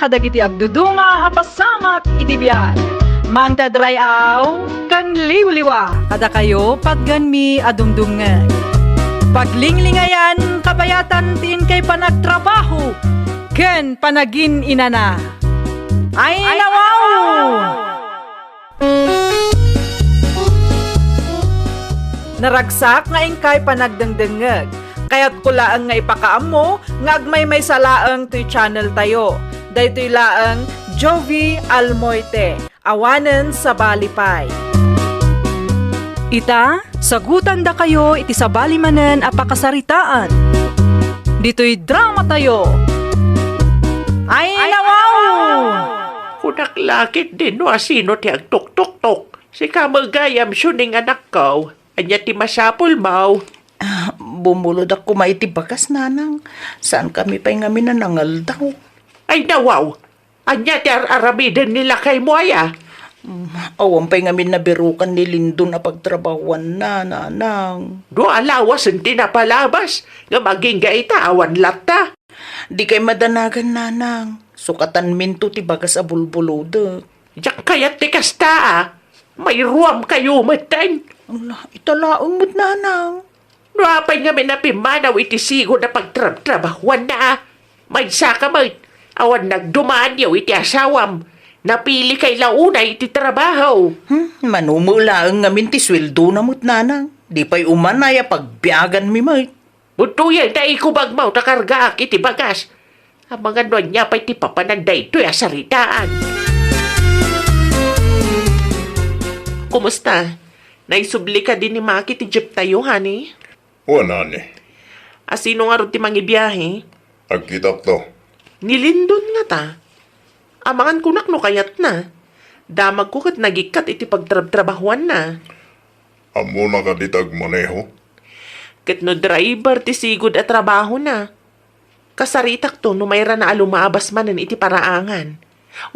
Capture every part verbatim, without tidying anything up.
kadagiti agduduma a pasamak iti biag. Mangted ray-aw ken liwliwa. Kadakayo, patgenmi a dumdumngeg. Paglinglingayan, kabayatan ti inkay panagtrabaho ken panagin-inana. Ay, nawaw! Naragsak nga inkay panagdengdengngeg. Kayatko laeng nga ipakaammo nga agmaymaysa laeng toy channel tayo. Daytoy laeng Jovi Almoite, awanen sabali pay. Ita, sagutandakayo iti sabali manen a pakasaritaan. Ditoy drama tayo. Ay, nawaw! Kunak lakit din no asino ti agtuktoktok. Sika met gayam siuding anakko. Ania ti masapulmo? Ah, bumulodak koma iti bagas, nanang. Saankami pay ngamin a nangaldaw. Ay, nawaw! Ania ti ar-aramiden ni lakaymo aya? Mm, awan pay ngamin nabirukan ni Lindon a pagtrabahuanna, nanang. No alawasen ti napalabas, ngem agingga ita awan latta. Dikay madanagan, nanang. Sukatanminto ti bagas a bulbulodek. Diak kayat ti kasta, a. Mairuamkayo metten. Ala, ita laeng met, nanang. No apay ngamin a pimmanaw iti sigud a pagtrabtrabahuanna, a. Maysaka met, awan nagdumaanyo iti asawam. Napilikay la unay iti trabaho. Hmm, mano met laeng ngamin ti sueldona met, nanang. Di pay umanay a pagbiaganmi met. Butoyen ta ikubagmo ta kargaak iti bagas. Amangan no ania pay ti papanan daytoy a saritaan. Kumusta? Naisubli kadi ni Maki ti jeep tayo, honey? Wen, honey. Asino ngarud ti mangibiahe? Agkitakto. Ni Lindon ngata. Amangan kunak no kayatna. Damagko ket nagikkat iti pagtrabtrabahuanna. Ammona kadi ti agmaneho? Ket no driver ti sigud a trabahona, kasaritakto no mayrana a lumabas manen iti paraangan.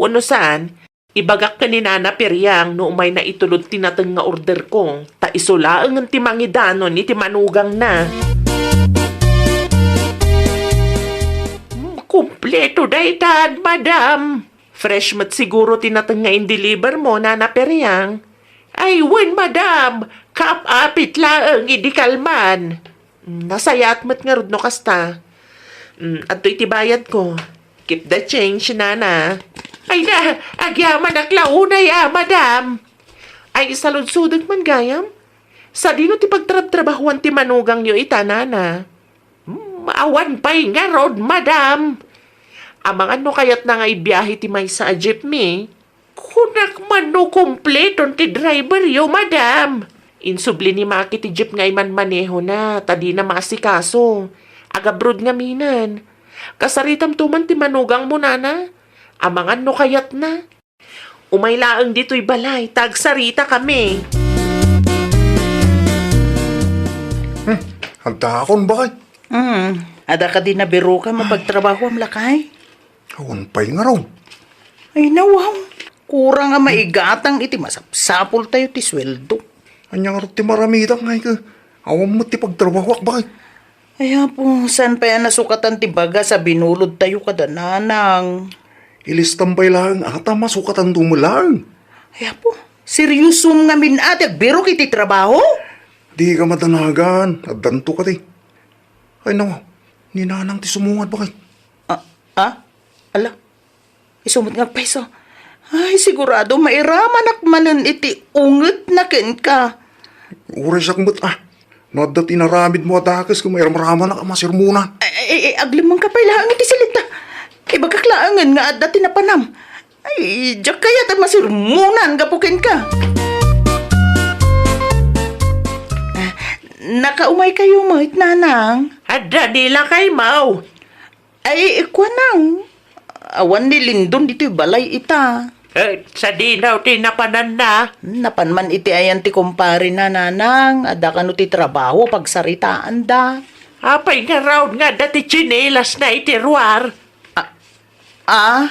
Wenno saan, ibagak ken ni Nana Periang no umayna itulod ti nateng nga orderko, ta isu laengen ti mangidanon iti manugangna. Hmm, kumpleto daytan, madam. Fresh met siguro ti nateng nga in-deliver mo, Nana Periang. Ay, wen, madam. Kaap-apit laeng idi kalman. Nasayaat met ngarud no kasta. Mm, adtoy ti bayadko. Keep the change, nana. Ay na, agyamanak la unay a, madam. Ay, isaludsodek man gayam? Sadino ti pagtrabtrabahuan ti manugangyo ita, nana? Mm, awan pay ngarud, madam. Amangan no kayatna nga ibiahe ti maysa a jeepney? Kunak man no kumpleton ti driveryo, madam. Insubli ni Maki ti jeep nga imanmanehona, ta dina maasikaso. Agabroad ngaminen. Kasaritamto man ti manugangmo, nana. Amangan no kayatna. Umay laeng ditoy balay, ta agsaritakami. Hmm, agdakon, bakay? Hmm, adda kadi nabirokam a pagtrabahoam, lakay? Awan pay ngarud. Ay, nawaw. Kurang a maigatang iti masapsapultayo ti sueldo. Ania ngarud ti maramidak, ngay ka? Awan met ti pagtrabahoak, bakit? Ay, apo, saan pay a nasukatan ti bagas a binulodtayo kada nanang? Ilistam pay laeng, ata masukatanto met laeng. Ay, apo, seriosom ngamin a ti agbirok iti trabaho? Di ka madanagan, addanto kadi. Ay, nawa, ni nanang ti sumungad, bakit? Ah, ah? Ala, isu met nga agpayso. Ay, sigurado mairamanak manen iti ungetna kenka. Uray siak met, ah. No adda ti inaramidmo a dakes ket mairamramanak a masermonan. Ay, ay, ay, aglemmengka pay laeng iti silita. Ibagak laengen nga adda ti napanam. Ay, diak kayat a masermonan gapu kenka. Ah, nakaumaykayo met, nanang? Adda ni lakaymo. Ay, kuanang, awan ni Lindon ditoy balay ita. Eh, sadino ti napananna? Napan man iti ayan ti kumparena, nanang. Adda kano ti trabaho, pagsaritaanda. Apay ngarud nga adda ti tsinelasna iti ruar? Ah, ah?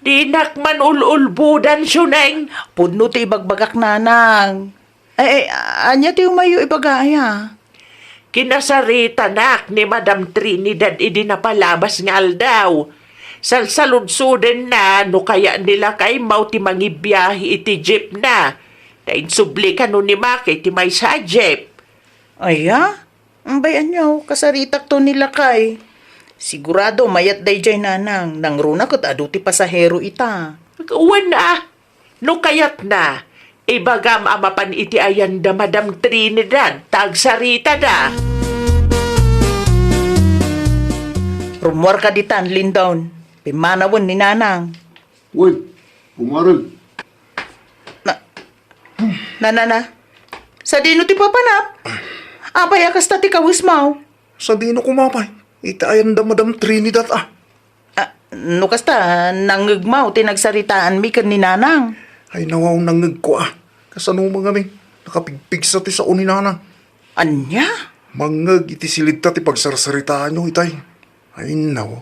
Dinak man ul-ulbodan, Suneng. Pudno ti ibagbagak, nanang. Ay, ay, ania ti umayyo ibaga, aya? Kinasaritanak ni Madam Trinidad idi napalabas nga aldaw. Salsaludsodenna no kayat ni lakaymo ti mangibiahe iti jeepna. Ta insubli kano ni Maki ti maysa a jeep. Aya? Ambay aniaw, kasaritakto ni lakay. Sigurado mayat daydiay nanang, nangruna ket adu ti pasahero ita. Wen a, no kayatna, ibagam a mapan iti ayan da Madam Trinidad, ta agsaritada. Rummuarka ditan, Lindon. Pimmanawen ni nanang. Uy, kumareg. Na, na, na, na. Sadino ti papanap? Apay a kasta ti kawesmo? Sadino koma pay? Ita ayan da Madam Trinidad, ah. Ah, no kasta, nangngegmo ti nagsaritaanmi ken ni Nanang. Ay, nawaw, nangngegko, ah. Kasano man ngamin? Nakapigpigsa ti sao ni Nanang. Ania? Mangngeg iti silidta ti pagsarsaritaanyo, itay. Ay, nawaw.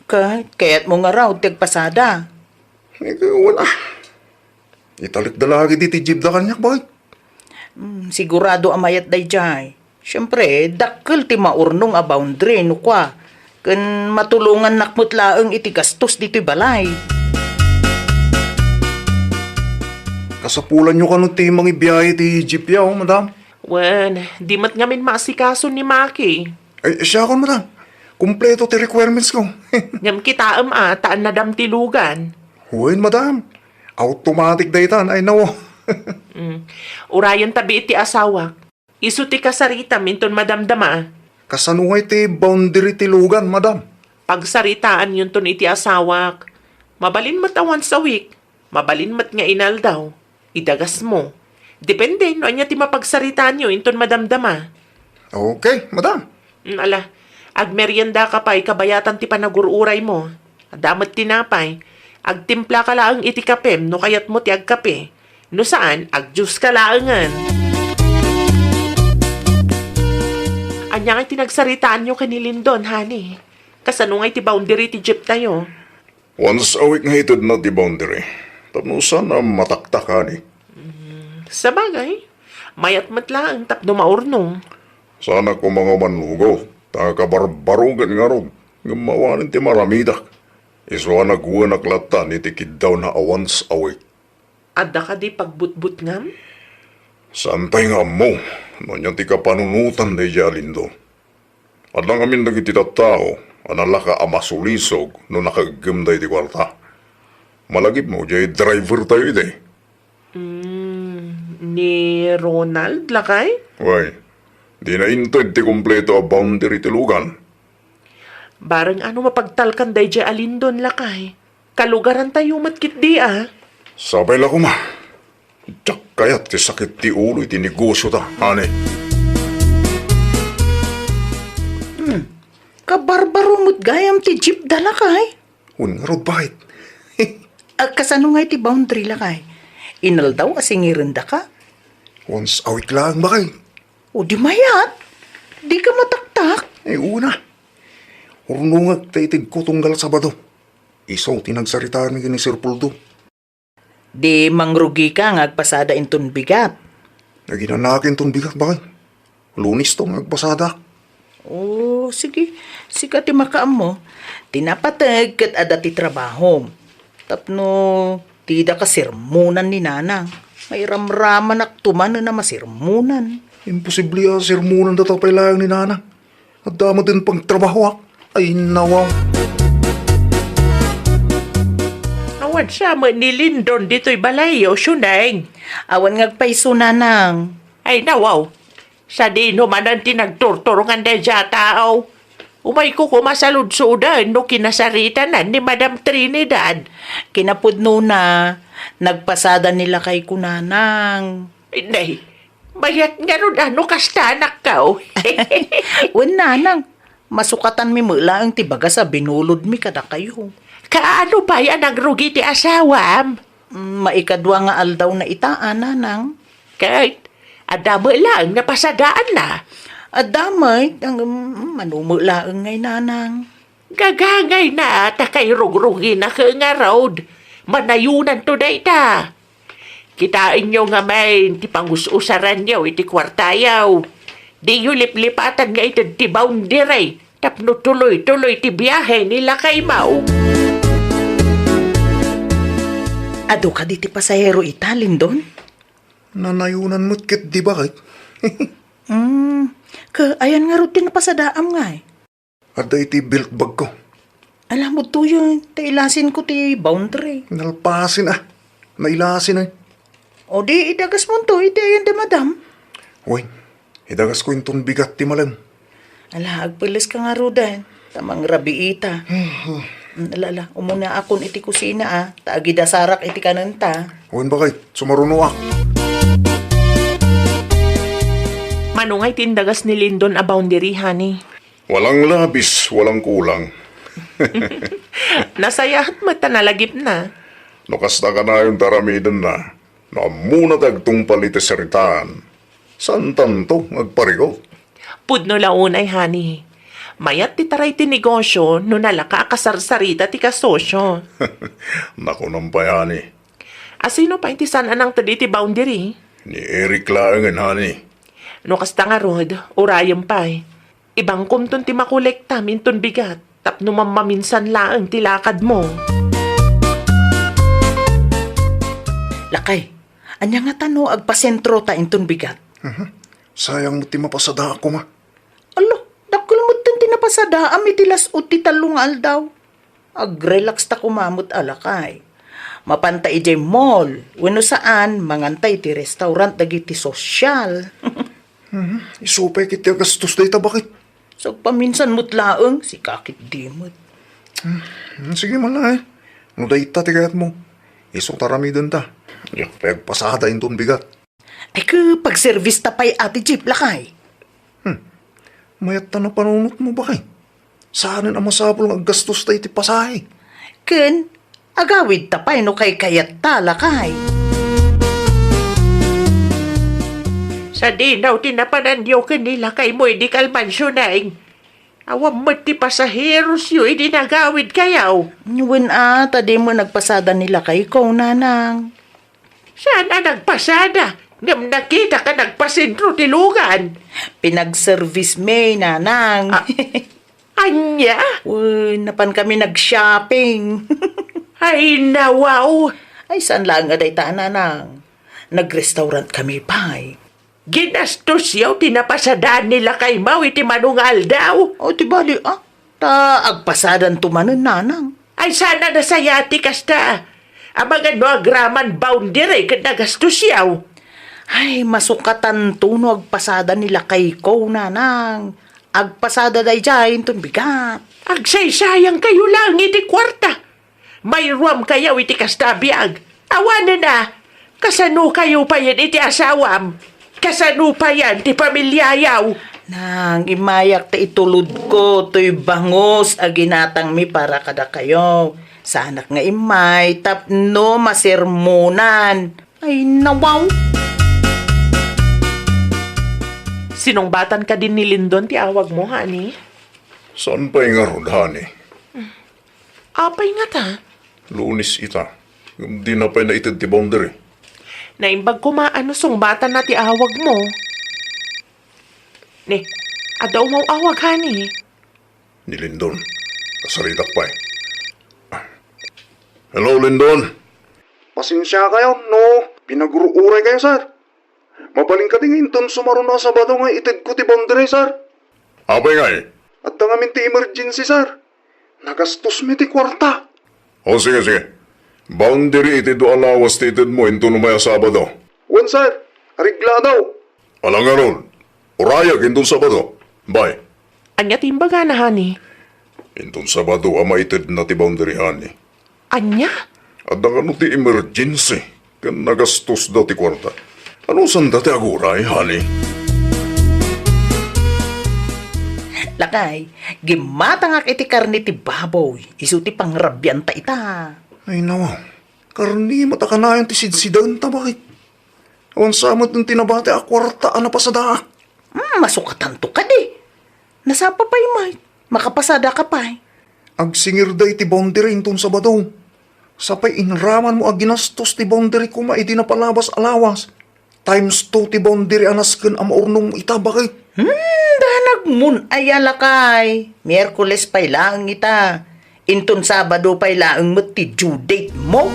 Ka-, kayatmo ngarud ti agpasada? Ay, wala. Italekda lagi diti jeepda kaniak, bakit? Mm, sigurado a mayat daydiay. Siempre, dakkel ti maurnong a boundary no kua, ken matulongannak met laeng iti gastos ditoy balay. Kasapulanyo kano ti mangibiyahe ti jeep yaw, madam? Wen, di met ngamin maasikaso ni Maki. Ay, siakon, madam. Kompleto ti requirements ko. Ngem kitaem a, ta annadam ti lugan. Wen, madam. Automatic daytan, ay, nawo. Mm. Urayen tabi iti asawak. Isu ti kasaritam inton madamdama. Kasano ngay ti boundary ti lugan, madam? Pagsaritaanyonton iti asawak. Mabalin met a once a week. Mabalin met nga inaldaw. Idagasmo. Depende no ania ti mapagsaritaanyo inton madamdama. Okay, madam. Mm, ala, agmeriendaka pay kabayatan ti panagur-uraymo. Adda met tinapay. Agtimplaka laeng iti kapem no kayatmo ti agkape. No saan, agjuice ka laengen. Ania ngay ti nagsaritaanyo ken ni Lindon, honey? Kasano ngay ti boundary ti jeep tayo? Once a week nga itedna ti boundary. Tapno saan a mataktak, honey. Mm, sabagay, mayat met laeng tapno maurnong. Saanak koma nga manlugaw, ta kabarbarogen ngarud, ngem awanen ti maramidak. Isu a nagwenak lattan iti kiddawna a once a week. Adda kadi pagbutbutngam? Saan pay nga ammo no ania ti kapanunotan daydiay a Lindon. Adda ngamin dagiti tattao a nalaka a masulisog no nakaeggemda iti kuarta. Malagipmo, diay driver tayo idi. Mm, ni Ronald, lakay? Way, dina inted ti kompleto a boundary ti lugan. Bareng ano mapagtalkan daydiay a Lindon, lakay? Kalugarantayo met ketdi a. Sabay la koma. Diak kayat ti sakit ti ulo iti negosiota, honey. Hmm. Kabarbaro met gayam ti jeep da, lakay. Wen ngarud, bakit? Ah, kasano ngay ti boundary, lakay? Inaldaw a singirendaka? Once a week laeng, bakit? O di mayat. Dika mataktak. Ay, una. Urnongek ta itedko tunggal Sabado. Isu ti nagsaritaanmi ken ni Sir Poldo. Di mangrugika nga agpasada inton bigat. Aginanaak inton bigat, bakit? Lunesto nga agpasadaak. O, sige. Sika ti makaammo. Ti napateg ket adda ti trabahom. Tapno didaka sermonan ni Nanang. Mairamramanakto manen a masermonan. Imposible a sermonan dayta pay laeng ni Nanang. Adda met pagtrabahoak. Ay, nawaw. Awan sa met ni Lindon ditoy balayyo, Suneng? Awan nga agpayso, Nanang. Ay, nawaw. Sadino manen ti nagturturongan daydiay a tao? Umayko koma saludsoden no kinasaritanan ni Madam Trinidad. Kinapudnona, nagpasada ni lakayko, Nanang. Nay, mayat ngarud a no kasta, anakko. Wen, Nanang, masukatanmi met laeng ti bagas a binulodmi kadakayo. Kaano pay a nangrugi ti asawam? Mm, maikadua nga aldawna ita, a, Nanang. Ket adda met laeng napasadaanna? Adda met, ngem, mm, mano met laeng ngay, Nanang. Gagangayna ta kairugruginak ngarud. Manayonanto dayta. Kitaenyo ngamin ti pangus-usaranyo iti kuartayo. Diyo liplipatan nga ited ti boundary tapno tuloy-tuloy ti biahe ni lakaymo. Adu kadi ti pasahero ita, Lindon? Nanayonan met ketdi, baket. Hmm, ket ayan ngarud ti napasadaam ngay? Adda iti belt bagko. Ala, budtoyen, ta ilasinko ti boundary. Nalpasen, a. Nailasen, a. O di, idagasmonto iti ayan da madam. Wen, idagasko inton bigat ti malem. Ala, agpelleska ngaruden, ta mangrabiita. Hmm, hmm. Mm, ala, ala, umunaakon iti kusina, a, ta agidasarak iti kanenta. Wen, baket, sumarunoak. Mano ngay ti indagas ni Lindon a boundary, honey? Walang labis, walang kulang. Nasayaat met ta nalagipna. No kasta kanayon ti aramidenna, no ammona ti agtungpal iti saritaan, saantanto nga agparikut? Pudno la unay, honey. Mayat ti taray ti negosyo no nalaka a kasarsarita ti kasosyo. Nakunam pay, honey. Asino pay ti saan a nangted iti boundary? Ni Eric laengen, honey. No kasta ngarud, urayem pay. Ibangkomton ti makolektam inton bigat tapno mammaminsan laeng ti lakadmo. Lakay, ania ngata no agpasentrota inton bigat? Mhm. Sayang met ti mapasadaak koma. Ala, dakkel metten ti napasadaam iti las-ud ti tallo nga aldaw. Agrelaxta koma met a, lakay. Mapanta idiay mall, wenno saan, manganta iti restaurant dagiti sosyal. Mhm. Isu pay ket ti agastos dayta, baket. Sagpaminsan met laeng, sika ketdi met. Hmm, sige man la, eh. No dayta ti kayatmo, isu ta aramidenta. Diak pay agpasada inton bigat. Ay, ket pagservice ta pay, Ate Jeep, lakay. Hmm. Mayat ta napanunotmo, baket. Saanen a masapul nga aggastosta iti pasahe. Ken, agawidta pay no kaykayatta, lakay. Sadino ti napananyo ken ni lakaymo idi kalmansio, Neng? Awan met ti pasaherosyo idi nagawidkayo. Wen a, ta dimo nagpasada ni lakayko, Nanang. Saan a nagpasada, ngem nakitak a nagpasentro ti lugan. Pinagservice mi, Nanang. Ah, ania? Wen, napan kami nag-shopping. Ay, nawaw. Ay, saan laeng a dayta, Nanang. Nag-restaurant kami pay. Ginastosyo ti napasadaan ni lakaymo iti mano nga aldaw? O, ti bali, ah. Ta agpasadanto manen, Nanang. Ay, saan a nasayaat ti kasta. Amangan no agraman boundary ket nagastosyo. Ay, masukatanto no agpasada ni lakayko, Nanang. Agpasada daydiay inton bigat. Agsaysayangkayo laeng iti kuarta. Mairuamkayo iti kasta a biag. Awanen a, kasanokayo payen iti asawam? Kasano payen ti pamiliayo? Nang, immayak ta itulodko toy bangus a ginatangmi para kadakayo. Saanak nga immay tapno masermonan. Ay, nawaw! Sinungbatan kadi ni Lindon ti awagmo, honey? Saan pay ngarud, honey? Apay ngata? Lunes ita. Ngem dina pay naited ti boundary. Naimbag koma a no sungbatanna ti awagmo. Ni, adda umaw-awag, honey. Ni Lindon. Kasaritak pay. Hello, Lindon. Pasensiakayo no pinagruuraykayo, sir. Mabalin kadi nga inton sumaruno a Sabado nga itedko ti boundary, sir. Apay ngay? Adda ngamin ti emergency, sir. Nagastos mi ti kuarta. O, sige, sige. Boundary iti dua a lawas ti itedmo inton umay a Sabado. Wen, sir. Areglado. Ala ngarud, urayek inton Sabado. Bye. Ania ti imbagana, honey? Inton Sabado a maitedna ti boundary, honey. Ania? Adda kano ti emergency ken nagastosda ti kuarta. Anusanda ti aguray, honey? Lakay, gimmatangak iti karne ti baboy. Isu ti pangrabianta ita. Ay, nawa. Karne met a kanayon ti sidsidaenta, baket. Awan sa met ti nabati a kuarta a napasadaak. Hmm, masukatanto kadi. Nasapa pay met. Makapasadaka pay. Agsingirda iti boundary inton Sabado. Sapay inramanmo a ginastos ti boundary koma idi napalabas a lawas. Times two ti boundary a nasken a maurnongmo ita, baket. Hmm, danagmon aya, lakay. Miyerkules pay laeng ita. Inton Sabado pay laeng met ti due date mo.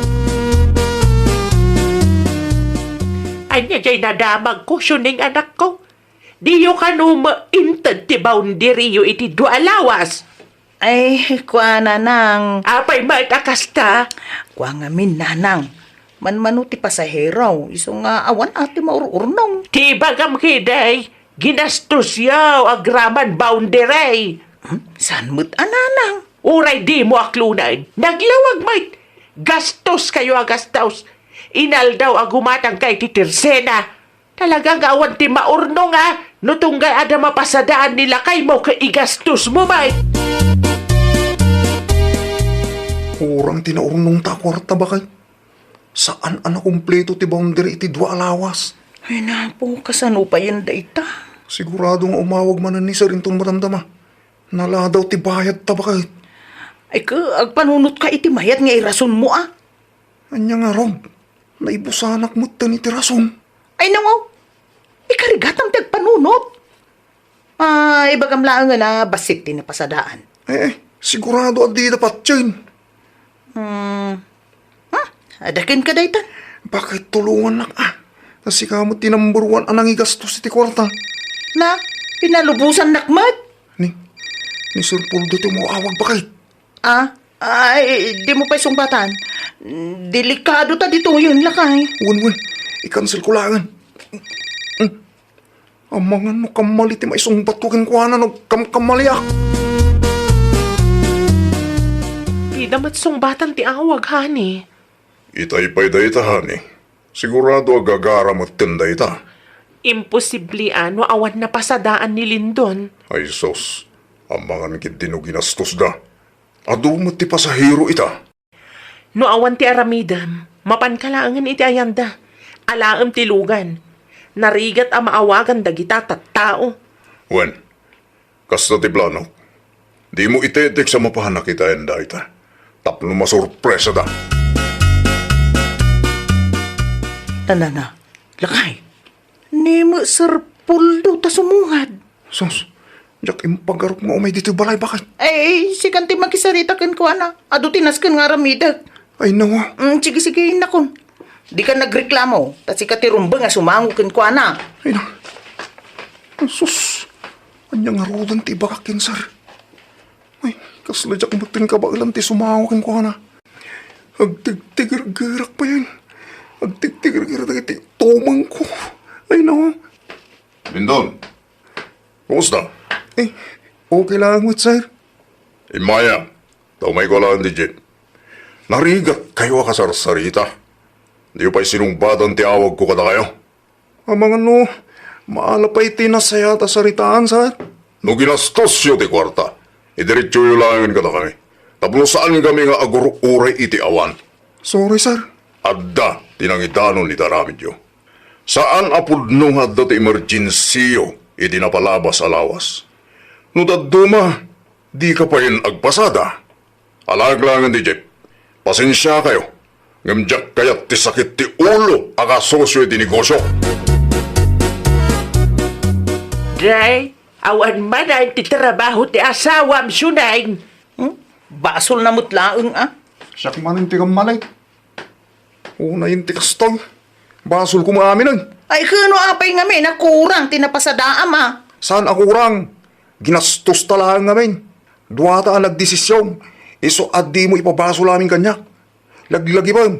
Ania jay nadamagko, siuning anakko? Diyo kano met inted ti boundaryyo iti dua a lawas? Ay, kuana, nang. Apay met a kasta? Kua ngamin, nanang. Manmano ti pasahero, isu nga awan a ti maur-urnong. Ti ibagam ketdi, ginastosyo agraman boundary. Hmm? Saan met a, nanang? Uray dimo akloned, naglawag met. Gastoskayo a gastos. Inaldaw a gumatangka iti tersena. Talaga nga awan ti maurnong a, no tunggay adda mapasadaan ni lakaymo ket igastosmo met. Kurang ti naurnongta a kuarta, baket. Saan a nakumpleto ti boundary iti dua a lawas. Ay, napo, kasano payen dayta? Sigurado nga umawag manen ni Sir inton madamdama. Naladaw ti bayadta, baket. Ay, ka, agpanunotka iti mayat nga irasonmo, a? Ania ngarud? Naibusanak metten iti rason. Ay, nawaw. Ikarigatam ti agpanunot. Ah, ibagam laengen a bassit ti napasadaan. Eh, eh, sigurado a dida patien. Hmm. Ha? Adda kenka dayta? Baket, tulongannak, a. Ta sika met ti number one a nangigastos iti kuarta. Na, pinalubosannak met. Ni, ni Sir Poldo ti umawag, baket. Ah? Ay, dimo pay sungbatan. Delikado ta ditoyen, lakay. Wen, wen. I-cancel ko laengen. Mm. Amangan no kammali ti maisungbatko kenkuana no kamkamaliak. Dida met sungbatan ti awag, honey. Itay pay dayta, honey. Sigurado a gagara metten dayta. Imposible a no awan napasadaan ni Lindon. Ay sus, amangan ketdi no ginastosda. Adu met ti pasahero ita. No awan ti aramidem, mapanka laengen iti ayanda. Alaem ti lugan. Narigat a maawagan dagita tattao. Wen, kasta ti planok. Dimo itetext a mapanak iti ayanda ita. Tapno masurpresada. Tanana, lakay. Ni met Sir Poldo ta sumungad. Sus, diak impagarop nga umay ditoy balay, baket. Ay, sikan ti makisarita kenkuana. Adu ti nasken nga aramidek. Ay, nawa. Mm, sige, sige, innakon. Dika nagreklamo, ta sika ti rumbeng a sumango kenkuana. Ay, na. Sus, ania ngaruden ti ibagak ken Sir? Ay, kasla diak metten kabaelan ti sumango kenkuana. Agtigtigergerak payen. Agtigtigergerak dagiti tumengko. Ay, nawa. Lindon, kumusta? Eh, okay lang met, Sir. Immay a, ta umayko laeng ti jeep. Narigatkayo a kasarsarita. Diyo pay sinungbatan ti awagko kadakayo. Amangan no, maala pay ti nasayaat a saritaan, Sir. No ginastosyo ti kuarta, idiretsoyo laengen kadakami. Tapno saankami nga agur-uray iti awan. Sorry, Sir. Adda ti nangidanon iti aramidyo. Saan a pudno nga adda ti emergensiyo iti napalabas a lawas. No dadduma, dika payen agpasada. Alaek laengen ti jeep. Pasensiakayo, ngem diak kayat ti sakit ti ulo a kasosyo iti negosyo. Day, awan manen ti trabaho ti asawam, Suneng. Hmm? Basolna met laeng, a? Siak manen ti kammali. Unayen ti kastoy. Basolko met aminen. Ay, ken no apay ngamin a kurang ti napasadaam, a? Saan a kurang? Ginastosta laeng ngamin. Duata a nagdesision. Isu a dimo ipabasol amin kaniak. Laglagipem.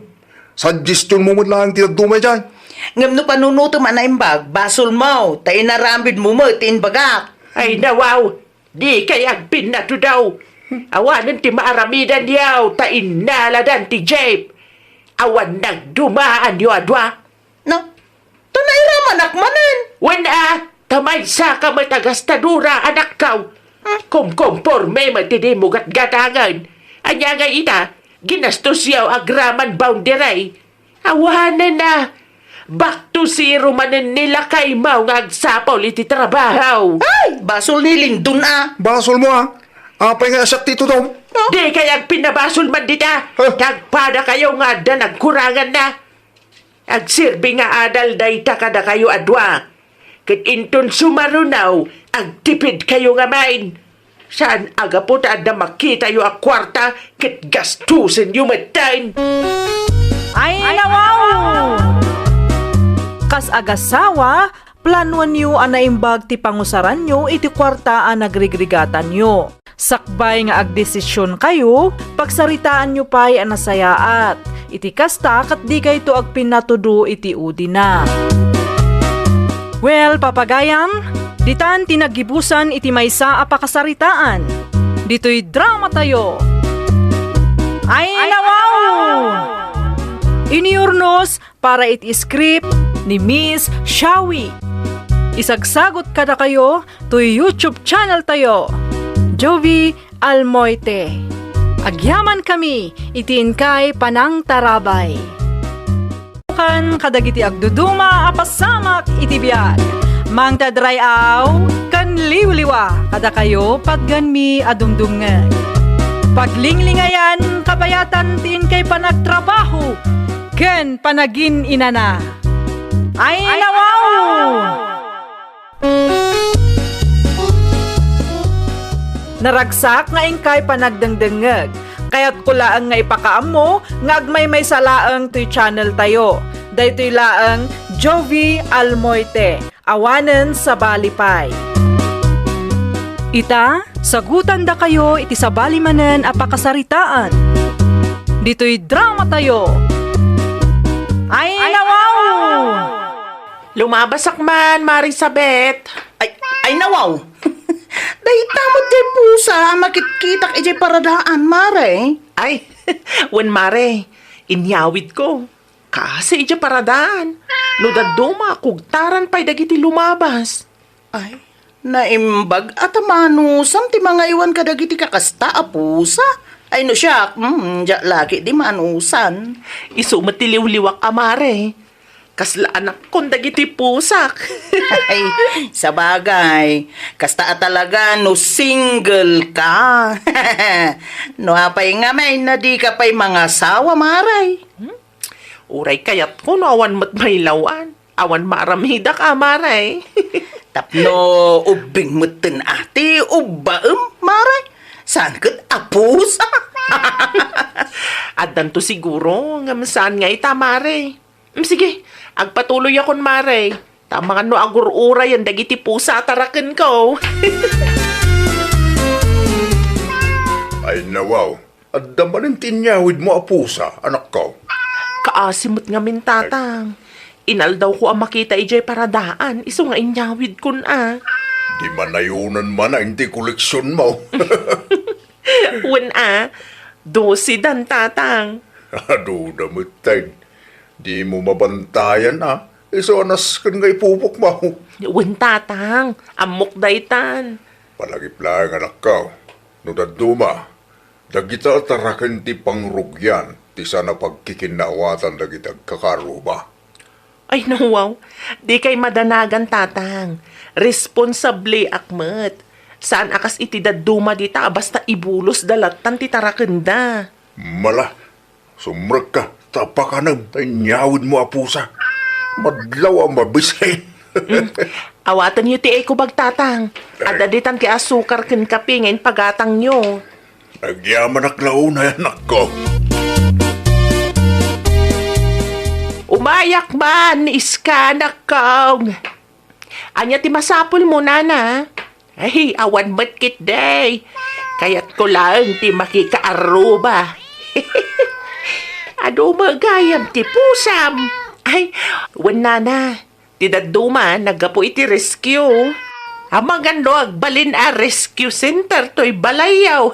Suggestionmo met laeng ti dadduma idiay. Ngem no panunotem a naimbag, basolmo, ta inaramidmo met ti imbagak. Ay, nawaw. Dikay agpinnatudaw. Awanen ti maaramidanyo ta innaladan ti jeep. Awan nagdumaanyo a dua. No? Ta nairamanak manen. Wen a, ta maysa ka met a gastadora, anakko. Hmm? Kumkomporme met ti dimo gatgatangen. Ania ngay ita, ginastosyo agraman boundary. Awanen a, back to zero manen ni lakaymo nga agsapul iti trabaho. Ay, basol ni Lindon, a. Basolmo, a. Apay nga siak ti tudom? No? Dikay agpinnabasol man dita. Huh? Agpadakayo nga adda nagkuranganna. Agserbi nga adal dayta kadakayo a dua. Ket inton sumaruno, agtipidkayo ngamin. Saan a gapu ta adda makitayo a kuarta ket gastosenyo metten. Ay, nawaw! Kas agasawa, planuenyo a naimbag ti pangusaranyo iti kuarta a nagrigrigatanyo. Sakbay nga agdesisionkayo, pagsaritaanyo pay a nasayaat. Iti kasta, ket dikayto agpinnatudo iti udina. Well, papagayam, ditan ti naggibusan iti maysa a pakasaritaan. Ditoy dramatayo. Ay, nawaw! Iniurnos para iti script ni Miss Shawi. Isagsagot kadakayo toy YouTube channel tayo, Jovie Almoite. Agyaman kami iti inkay panangtarabay. Kan kadagiti agduduma a pasamak iti biag. Mangted ray-aw ken liwliwa kadakayo patgenmi a dumdumngeg. Paglinglingayan kabayatan ti inkay panagtrabaho ken panagin-inana. Ay, nawaw! Naragsak nga inkay panagdengdengngeg. Kayatko laeng nga ipakaammo nga agmaymaysa laeng toy channel tayo. Daytoy laeng Jovie Almoite. Awanen sabali pay. Ita, sagutandakayo iti sabali manen a pakasaritaan. Ditoy dramatayo. Ay, nawaw! Lumabasak man, Mare Sabet. Ay, ay, nawaw! Dayta met ti pusa a makitkitak idiay paradaan, Mare. Ay, wen, Mare, inyawidko. Kaasi idiay paradaan. No dadduma, kugtaran pay dagiti lumabas. Ay, naimbag a ta manusam ti mangaywan kadagiti kakasta a pusa. Ay, no siak, mm, diak la ketdi manusan. Isu met ti liwliwak a, Mare. Kasla anakkon dagiti pusak. Ay, sabagay, kasta a talaga no single ka. No apay ngamin a dika pay mangasawa, Mare? Hmm? Uray kayatko no awan met mailawan. Awan maaramidak a, Mare. Tapno ubbing metten a ti ubbaem, Mare. Saan ket a pusa. Addanto siguro, ngem saan nga ita, Mare. Mm, sige, agpatuloyakon, Mare. Ta amangan no agur-urayen dagiti pusa a tarakenko. Ay, nawaw. Adda manen ti inyawidmo a pusa, anakko. Kaasi met ngamin, Tatang. Inaldawko a makita idiay paradaan, isu nga inyawidkon a. Di manayonan man a iti koleksionmo. Wen a, dose dan, Tatang. Adu da metten. Dimo mabantayan a. Isu a nasken nga ipupukmo. Wen, Tatang. Ammok daytan. Palagip laeng, anakko. No dadduma, dagita a taraken ti pangrugian ti saan a pagkikinnaawatan dagiti agkakaarruba. Ay, nawaw. Dikay madanagan, Tatang. Responsableak met. Saan a kas iti dadduma dita a basta ibulosda lattan ti tarakenda. Mala, sumrekka, ta pakanem ta inyawidmo a pusa. Madlaw a mabisen. Mm. Awatenyo ti eco bag, Tatang. Ay. Adda ditan ti asukar ken kape nga impagatangyo. Agyamanak la unay, anakko. Umayak man, iska, anakko. Ania ti masapulmo, nana? Ay, awan met ketdi. Kayatko laeng ti makikaarruba. Adu met gayam ti pusam. Ay, wen, nana. Ti dadduma, naggapu iti rescue. Amangan no agbalin a rescue center toy balayyo.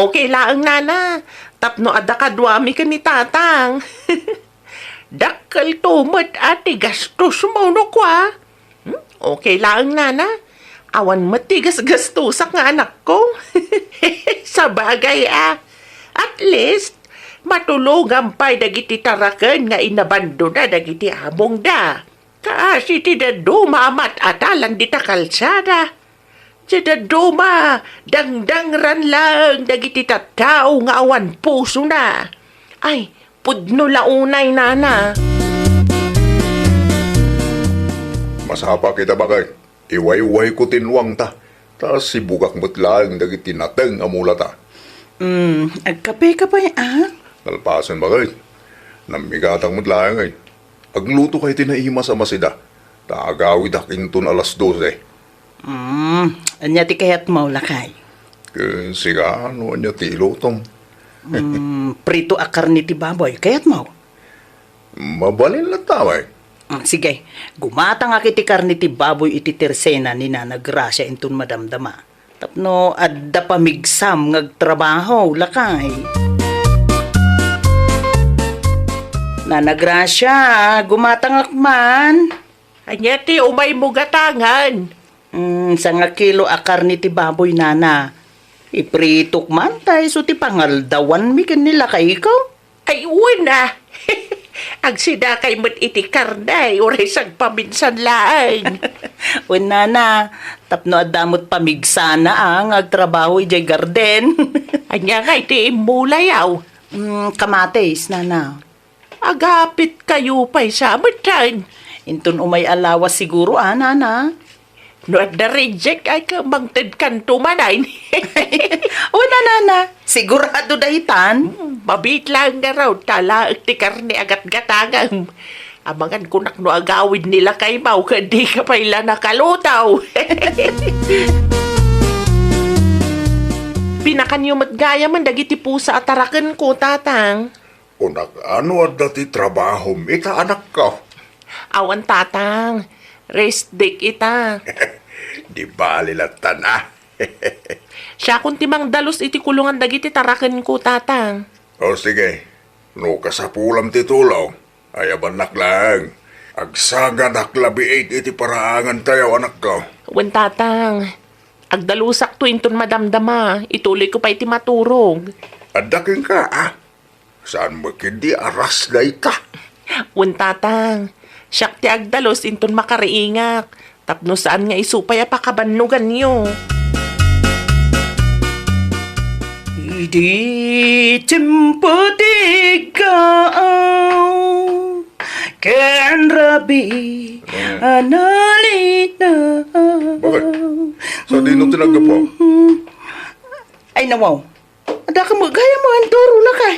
Okay laeng, nana. Tapno adda kaduami ken ni tatang. Dakkelto met a ti gastos, mano kua? Hmm? Okay laeng, nana. Awan met ti gasgastosak nga anakko. Sabagay a. At least, matulongan pay dagiti taraken nga inabandona dagiti amongda. Kaasi ti dadduma a mat-atalan dita kalsada. Ti dadduma, dangdangran laeng dagiti tattao nga awan pusona. Ay, pudno la unay, nana. Masapa kita, baket. Iwaywayko ti nuangta, ta sibugak met laeng dagiti nateng a mulata. Hmm, agkape ka pay, a? Nalpasen, baket. Nammigatak met laeng, ay. Agluto kay ti naimas a masida, ta agawidak inton alas dose. Hmm, ania ti kayatmo, lakay? Ken sika, no ania ti ilutom? Hmm, prito a karne ti baboy, kayatmo? Mabalin latta, bay. Hmm, sige, gumatangak iti karne ti baboy iti tersena ni Nana Gracia inton madamdama. Tapno adda pamigsam nga agtrabaho, lakay. Nana Gracia, gumatangak man. Ania ti umaymo gatangan? Mm, sanga kilo a karne ti baboy, nana. Ipritok man, ta isu ti pangaldawanmi ken ni lakayko. Ay, wen a. Agsidakay met iti karne, uray sagpaminsan laeng. Wen, nana, tapno adda met pamigsana, a, nga agtrabaho idiay garden. Ania ngay ti immulayaw? Mm, kamatis, nana. Agapitkayo pay sa met, tan? Inton umay a lawas siguro, a, nana. No adda reject, ay, ka-, mangtedkanto manen. O, nanana, sigurado daytan? Hmm, mabiit laeng ngarud, ta alaek ti karne a gatgatangem. Amangan kunak no agawid ni lakaymo, ket dika pay la nakaluto. Pinakanyo met gayamen dagiti pusa a tarakenko, tatang. Kunak, no adda ti trabahom ita, anakko? Awan, tatang. Rest day ita. Di bali lattan, a. Siakon ti mangdalus iti kulongan dagiti tarakenko, tatang. O, sige. No kasapulam ti tulong, ayabannak laeng. Agsagadak labiit iti paraangantayo, anakko. Wen, tatang. Agdalusakto inton madamdama. Ituloyko pay ti maturog. Adda kenka, a. Saan met ketdi a ras dayta? Wen, tatang, siak ti agdalus inton makariingak, tapno saan nga isu pay a pakabannoganyo. Idi tiempo ti iggaw ken rabii a nalinaw. Bakit? Sadino ti naggapu? Ay, nawaw. Adda ka met gayam a agturo, lakay.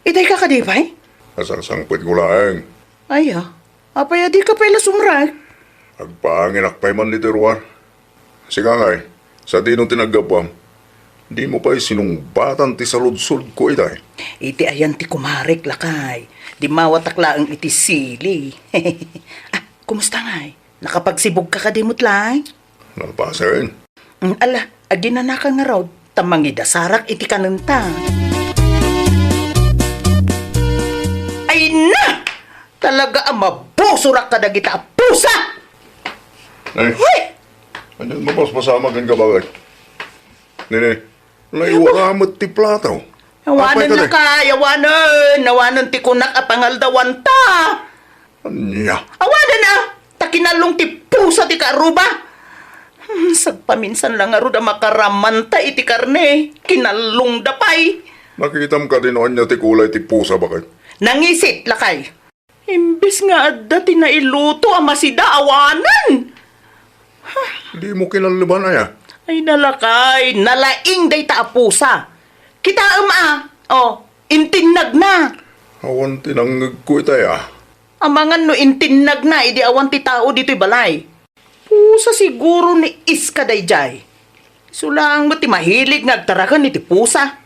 Itay ka kadi pay? Nasangsangpetko laeng. Ay, a. Apay a dika pay la sumrek? Agpaanginak pay man iti ruar. Sika ngay, sadino ti naggapuam? Dimo pay sinungbatan ti saludsodko itay? Iti ayan ti kumarek, lakay. Dimmawatak laeng iti sili. A, kumusta ngay? Nakapagsibugka kadi met laeng? Nalpasen. Mm, ala, aginanakan ngarud, ta mangidasarak iti kanenta. Ay na! Talaga a mabusorak kadagita a pusa! Ay. Hoy! Ania, mapaspasamak kenka, bakit? Nini, naiwara met ti plato. Awanen, lakay, awanen, awanen ti kunak a pangaldawanta. Ania? Awanen a, ta kinallong ti pusa ti karuba. Hmm, sagpaminsan la ngarud a makaramanta iti karne, kinallongda pay. Nakitam kadi no ania ti kulay ti pusa, bakit? Nangisit, lakay. Imbes nga adda ti nailuto a masida, awanen. Dimo kinalleban aya? Ay, nalakay, nalaing dayta a pusa. Kitaem a, o, intinnagna. Awan ti nangngegko itay a. Amangan no intinnagna idi awan ti tao ditoy balay. Pusa siguro ni Iska daydiay. Isu laeng met ti mahilig nga agtaraken iti pusa.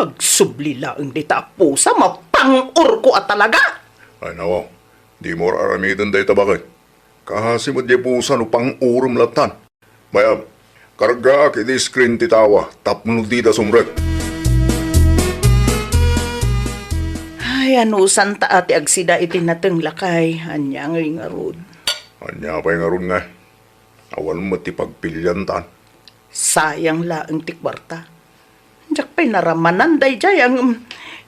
Agsubli laeng dita a pusa, mapang-orko a talaga. Ay, nawaw, dimo ar-aramiden dayta, bakit? Kaasi met diay pusa no pang-orem lattan. Mayab, kargaak iti screen ti tawa tapno dida sumrek. Ay, anusanta a ti agsida iti nateng, lakay. Ania ngay ngarud? Ania pay ngarud ngay? Awan met ti pagpiliantan. Sayang laeng ti kuarta. Diak pay naramanan daydiay a ngem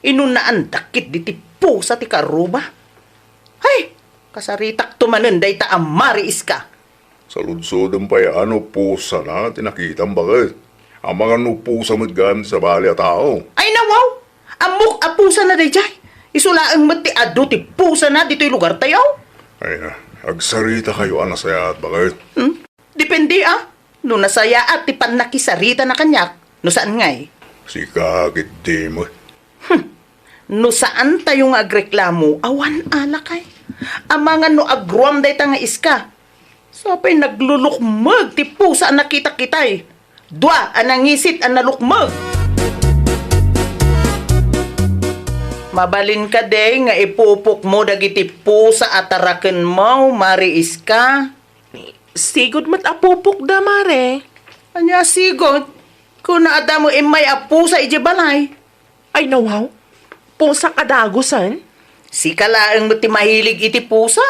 inunaandak ketdi ti pusa ti karuba. Hay! Kasaritakto manen dayta a Mari Iska. Saludsodem pay a no pusana ti nakitam, bakit? Amangan no pusa met gayam ti sabali a tao. Ay, nawaw! Ammok a pusana daydiay. Isu laeng met ti adu ti pusana ditoy lugartayo. Ay, a, agsaritakayo a nasayaat, bakit? Hmm? Depende a. No nasayaat ti pannakisaritana kaniak, no saan ngay? Sika ketdi met. Hmm. No saantayo nga agreklamo, awan a, lakay. Amangan no agruam dayta nga iska. Sapay naglulukmeg ti pusa a nakitak itay. Dua a nangisit a nalukmeg. Mabalin kadi nga ipupokmo dagiti pusa a tarakenmo, Mari Iska? Sigud met a pupokda, Mare. Ania sigud? Kuna adda met immay a pusa idiay balay. Ay, nawaw. Pusak a dagusen? Sika laeng met ti mahilig iti pusa?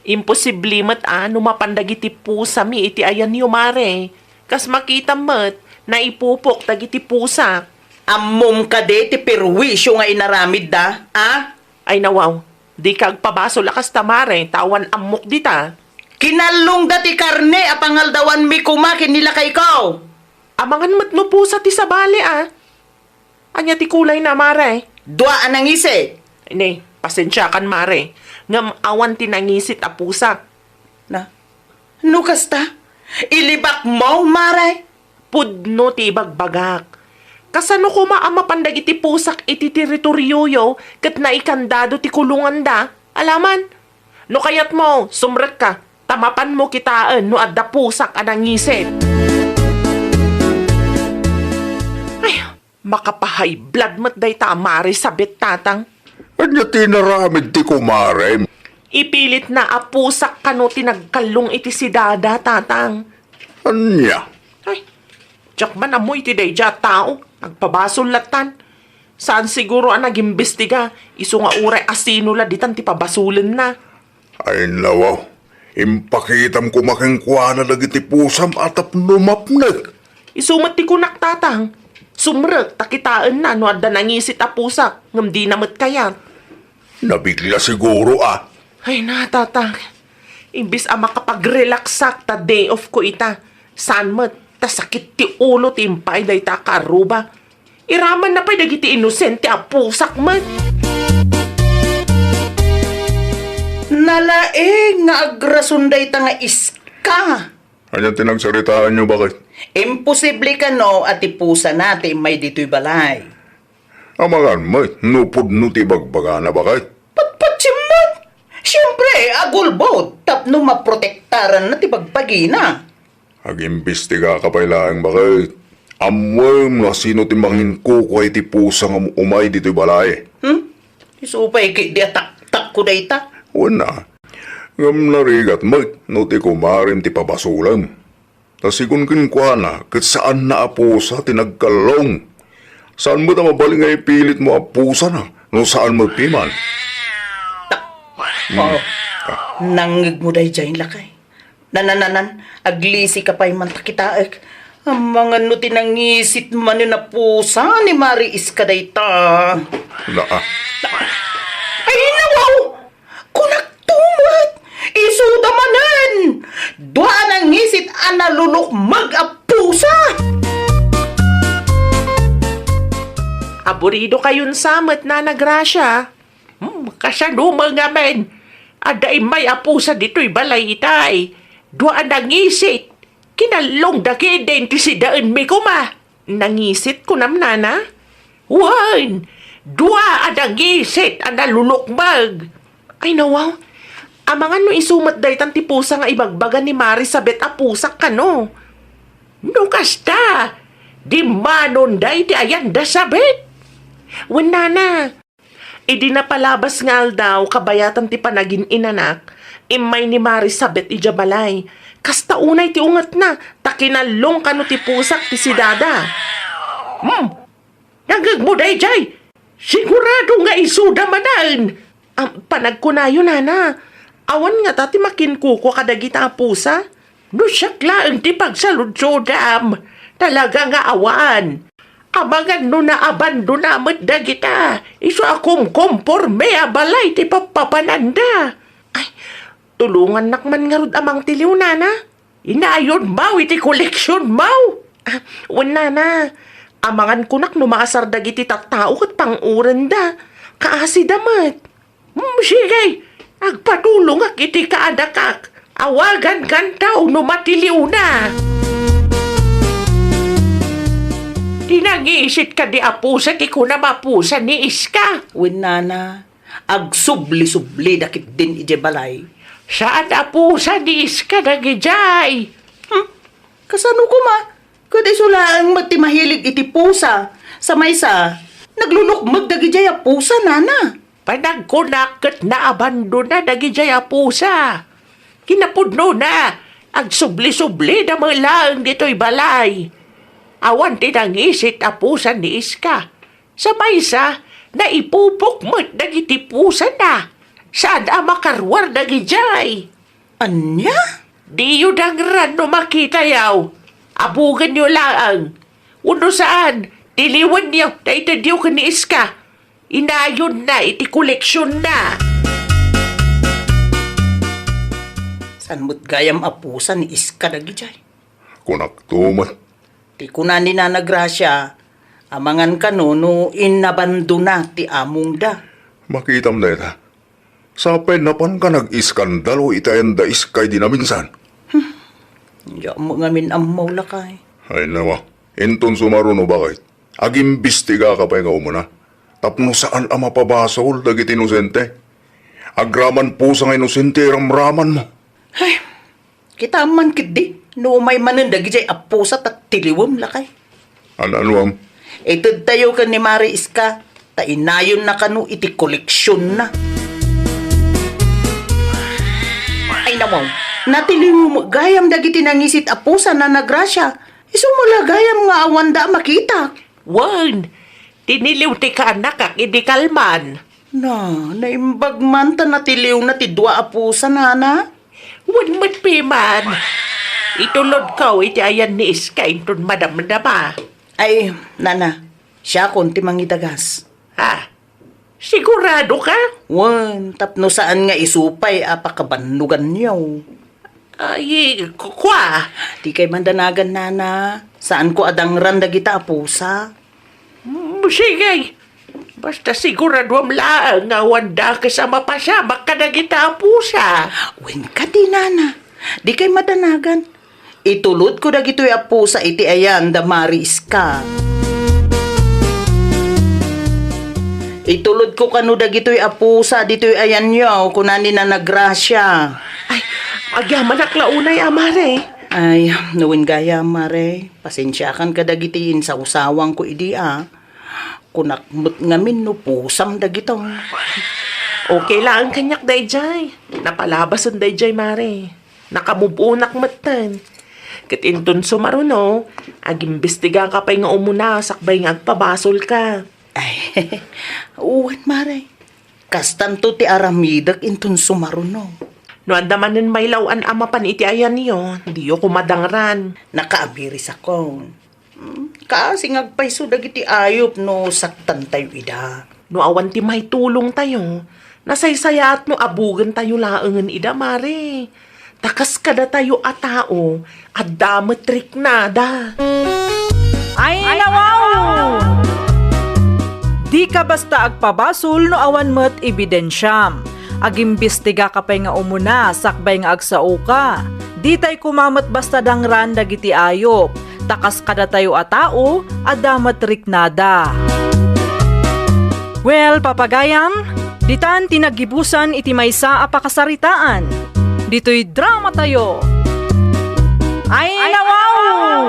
Imposible met a no mapan dagiti pusami iti ayanyo, Mare. Kas makitam met, naipupok dagiti pusak. Ammom kadi ti perwisyo nga inaramidda, a? Ay, nawaw. Dika agpabasol a kasta, Mare, ta awan ammok dita. Kinallongda ti karne a pangaldawanmi koma ken ni lakayko. Amangan met no pusa ti sabali, a? Ania ti kulayna, Mare? Dua a nangisit. Ne, pasensiakan, Mare. Ngem awan ti nangisit a pusa. Na? No kasta? Ilibakmo, Mare? Pudno ti ibagbagak. Kasano koma a mapan dagiti pusak iti teritorioyo ket naikandado ti kulonganda? Alaman? No kayatmo, sumrekka, ta mapanmo kitaen no adda pusak a nangisit. Ay, makapahay blood met dayta a Mari Sabet, Tatang. Ania ti inaramid ti kumarem? Ipilitna a pusak kano ti nagkallong iti sidada, Tatang. Ania? Ay, diak man ammo iti daydiay a tao. Agpabasol lattan. Saan siguro a nagimbestiga, isu nga uray asino la ditan ti pabasolenna. Ay, nawaw. Impakitam koma kenkuana dagiti pusam a tapno mapnek. Isu met ti kunak, Tatang. Sumrek ta kitaenna no adda nangisit a pusak ngem dina met kayat. Nabigla siguro, a. Ay na, Tatang. Imbis a makapagrelaksak ta day off ko ita, saan met ta sakit ti ulo ti impaay dayta a kaarruba. Iramanna pay dagiti inosente a pusak met. Nalaing nga agrason dayta nga iska. Ania ti nagsaritaanyo, baket? Imposible kano a ti pusana ti immay ditoy balay. Amangan met no pudno ti ibagbagana, baket? Patpatsim met! Siempre, agulbod tapno maprotektaranna ti bagbagina. Agimbestigaka pay laeng, baket. Ammoem no asino ti manginkukua iti pusa nga umay ditoy balay. Hmm? Isu pay ketdi a taktakko dayta. Wen a. Ngem narigat met no ti kumarem ti pabasolem. Ta sigun kenkuana, ket saanna a pusa ti nagkallong. Saan met a mabalin nga ipilitmo a pusana no saan met piman. Ta-, Hmm. Oh, Ah. nangngegmo daydiay, lakay. Nanananan, aglisika pay man ta kitaek. Amangan no ti nangisit manen a pusa ni Mari Iska dayta. Na, ah. Ay, nawaw! Kunakto met, isuda manen! Dua a nangisit a nalulukmeg a pusa! Aburido kayon sa met, Nana Gracia. Hmm, kasano man ngamin? Adda immay a pusa ditoy balay itay. Dua a nangisit. Kinallongda ketdin ti sidaenmi koma. Nangisit, kunam, Nana? Wen, dua a nangisit a nalulukmeg. Ay, nawaw. Amangan no isu met daytan ti pusa nga ibagbaga ni Mari Sabet a pusak kano. No kasta, dimmanonda iti ayanda Sabet. Wen, Nana. Idi napalabas nga aldaw, kabayatan ti panagin-inanak, immay ni Mari Sabet idiay balay. Kasta unay ti ungetna, ta kinallong kano ti pusak ti sidada. Hmm, nangngegmo daydiay? Sigurado nga isuda manen! Am, panagkunayo, Nana. Awan ngata ti makinkukua kadagita a pusa? No siak laeng ti pagsaludsodam, talaga nga awan. Amangan no naabandona met dagita, isu a kumkomporme a balay ti pappapananda. Ay, tulongannak man ngarud a mangtiliw, Nana. Inayonmaw iti koleksionmaw. Ah, wen, Nana. Amangan kunak no maasar dagiti tattao ket pang-urenda. Kaasida met. Hmm, sige, agpatulongak iti kaadakak. Awagankanto no matiliwna. Ti nangisit kadi a pusa ti kunam a pusa ni Iska? Wen, nana, agsubli-sublida ketdin idiay balay. Saan a pusa ni Iska dagidiay? Hmm? Kasano koma? Ket isu laeng met ti mahilig iti pusa. Sa maysa, naglulukmeg dagidiay a pusa, nana. Panagkunak ket naabandona dagidiay a pusa. Kinapudnona, agsubli-sublida met laeng ditoy balay. Awan ti nangisit a pusa ni Iska. Sa maysa, naipupok met dagiti pusana. Saan a makaruar dagidiay. Ania? Diyo dangran no makitayo. Abugenyo laeng. Wenno saan, tiliwenyo, ta itedyo ken ni Iska. Inayonna iti koleksionna. Saan met gayam a pusa ni Iska dagidiay? Kunakto met. Ti kuna ni Nana Gracia, amangan kano no inabandona ti amongda. Makitam dayta. Sapay napanka nag-iskandalo iti ayan da Iska idi naminsan. Hmm. Diak met ngamin ammo, lakay. Ay, nawa. Inton sumaruno, bakit? Agimbistigaka pay nga umuna. Tapno saan a mapabasol dagiti inosente. Agraman pusa nga inosente iramramanmo. Ay, kitaem man ketdi, no umay manen dagidiay a pusa ta tiliwem, lakay. Ano-ano, am? Itedtayo ken ni Mari Iska, ta inayonna kano iti koleksionna. Ay, nawaw, natiliw met gayam dagiti nangisit a pusa, Nana Gracia. Isu met la gayam nga awanda a makitak. Wen, tiniliw ti kaanakak idi kalman. Na, naimbag man ta natiliwna ti dua a pusa, nana? Wen met piman. Itulodko iti ayan ni Iska inton madamdama. Ay, nana, siakon ti mangidagas. Ha? Siguradoka? Wen, tapno saan nga isu pay a pakabannoganyo. Ay, ku-, kua? Dikay madanagan, nana. Saanko a dangran dagita a pusa. Mm, sige. Basta siguraduam laeng nga awan dakes a mapasamak kadagita a pusa. Wen kadi, nana. Dikay madanagan. Itulodko dagitoy a pusa iti ayan da Mari Iska. Itulodko kano dagitoy a pusa ditoy ayanyo, kuna ni Nana Gracia. Ay, agyamanak la unay a, Mare. Ay, no wen gayam, Mare, pasensiakan kadagiti insawsawangko idi a. Kunak met ngamin no pusam dagito. Okay laeng kaniak daydiay. Napalabasen daydiay, Mare. Nakamuboonak metten. Ket inton sumaruno, agimbestigaka pay nga umuna sakbay nga agpabasolka. Ay, wen, Mare. Kastanto ti aramidek inton sumaruno. No adda manen mailaw-an a mapan iti ayanyo, diyo koma dangran. Nakaamirisakon. Hmm, kaasi nga agpayso dagiti ayup no saktantayo ida. No awan ti maitulongtayo, nasaysayaat no abugentayo laengen ida, Mare. Ta kas kadatayo a tao, adda met riknada. Ay, nawaw! Dika basta agpabasol no awan met ebidensiam. Agimbestigaka pay nga umuna sakbay nga agsaoka. Ditay koma met basta dangran dagiti ayup, ta kas kadatayo a tao, adda met riknada. Well, papagayam, ditan ti naggibusan iti maysa a pakasaritaan. Ditoy dramatayo. Ay, nawaw!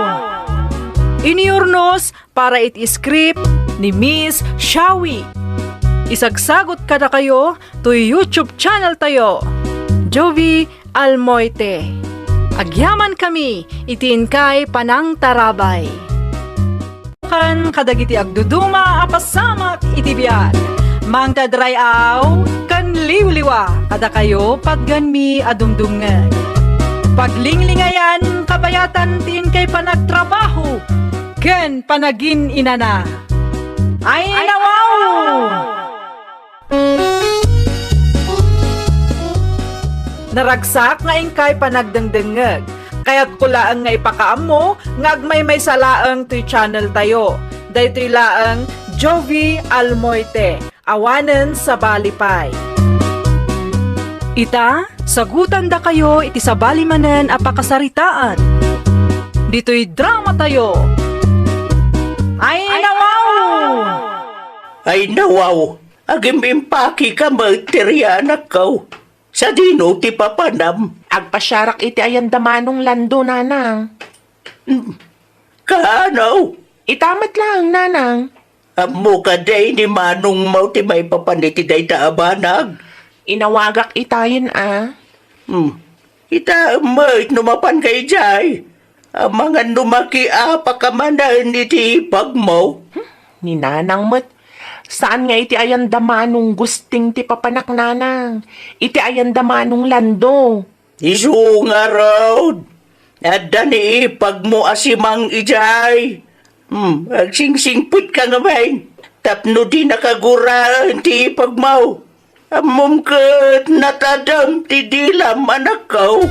Iniurnos para iti script ni Miss Shawi. Isagsagot kadakayo toy YouTube channel tayo, Jovi Almoite. Agyaman kami iti inkay panangtarabay. Kan kadagiti agduduma a pasamak iti biag. Mangted ray-aw ken liwliwa kadakayo patgenmi a dumdumngeg. Paglinglingayan kabayatan ti inkay panagtrabaho ken panagin-inana. Ay, nawaw! Naragsak nga inkay panagdengdengngeg. Kayatko laeng nga ipakaammo nga agmaymaysa laeng toy channel tayo. Daytoy laeng Jovi Almoite. Awanen sabali pay. Ita, sagutandakayo iti sabali manen a pakasaritaan. Ditoy dramatayo. Ay, nawaw! Ay, nawaw! Agim-impakika met, Teria, anakko. Sadino ti papanam? Agpasiarak iti ayan da Manong Lando, nanang. Hmm. Kaano? Ita met laeng, nanang. Ammo kadi ni manongmo ti maipapan iti dayta a banag? Inawagak itayen a. Hmm. Ita met no mapanka idiay. Amangan no makiapaka manen iti ipagmo. Hmm, ni nanang met. Saan nga iti ayan da Manong Gusting ti papanak, nanang. Iti ayan da Manong Lando. Isu ngarud, adda ni ipagmo a simang idiay. Hmm, agsingsingpetka ngamin, tapno dinaka guraen ti ipagmo. Ammom ket natadem ti dilam, anakko.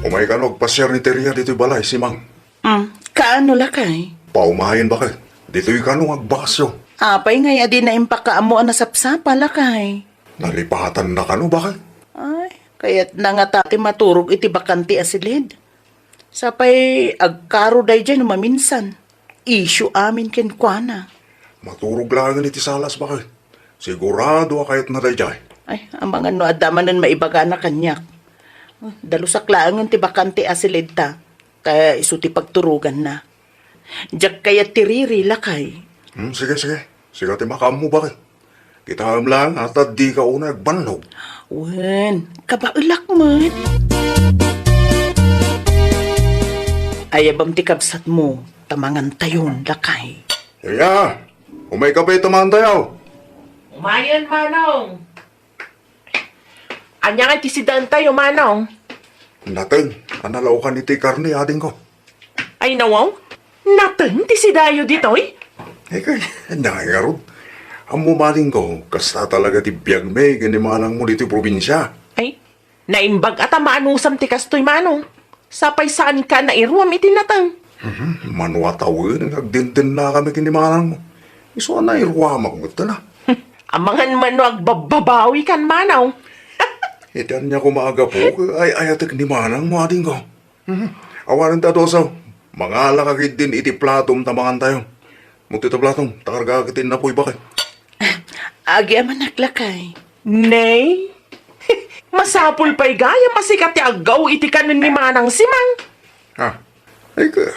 Umay kano agpasiar ni Teria ditoy balay, simang. Hmm, kaano, lakay? Paumayen, baket. Ditoy kano nga agbakasyon. Apay ngay a dina impakaammo a nasapsapa, lakay? Nalipatan na kano, baket? Ay, kayatna ngata ti maturog iti bakante a silid. Sapay agkaro daydiay no maminsan. Isyu amin kenkuana. Maturog laengen iti salas, baket. Sigurado a kayatna daydiay. Ay, amangan no adda manen maibagana kaniak. Dalusak laengen ti bakante a silidta. Ta isu ti pagturoganna. Diak kayat ti riri, lakay. Hmm, sige, sige. Sika ti makaammo, baket. Kitaem laeng a ta dika unay agbannog. Wen, kabaelak met. Ayabam ti kabsatmo, ta mangantayon, lakay. Iya, umay kape ta mangantayo. Umayen, Manong. Ania nga ti sidaentayo, Manong? Nateng a nalaokan iti karne, adingko. Ay, nawaw? Nateng ti sidayo ditoy? Ay, kay, ania ngay ngarud? Ammom, adingko, kasta talaga ti biagmi ken ni manangmo ditoy probinsia. Ay, naimbag a ta maanusam ti kastoy, Manong. Sapay saanka a nairuam iti nateng. Mhm, mano a tawen nga agdindennakami ken ni manangmo. Isu a nairuamak met la. Amangan man no agbabbabawikan, Manong. Iti ania koma a gapu, ay-ayatek ni manangmo, adingko. Mhm. Awanen ta dosaw. Mangalaka ketdin iti platom ta mangantayo. Mo ditoy platom, ta kargaak iti innapoy, baket. Agyamanak, lakay. Nay? Masapul pay gayam a sika ti aggaw iti kanen ni Manang Simang. Ah, ay, ka-,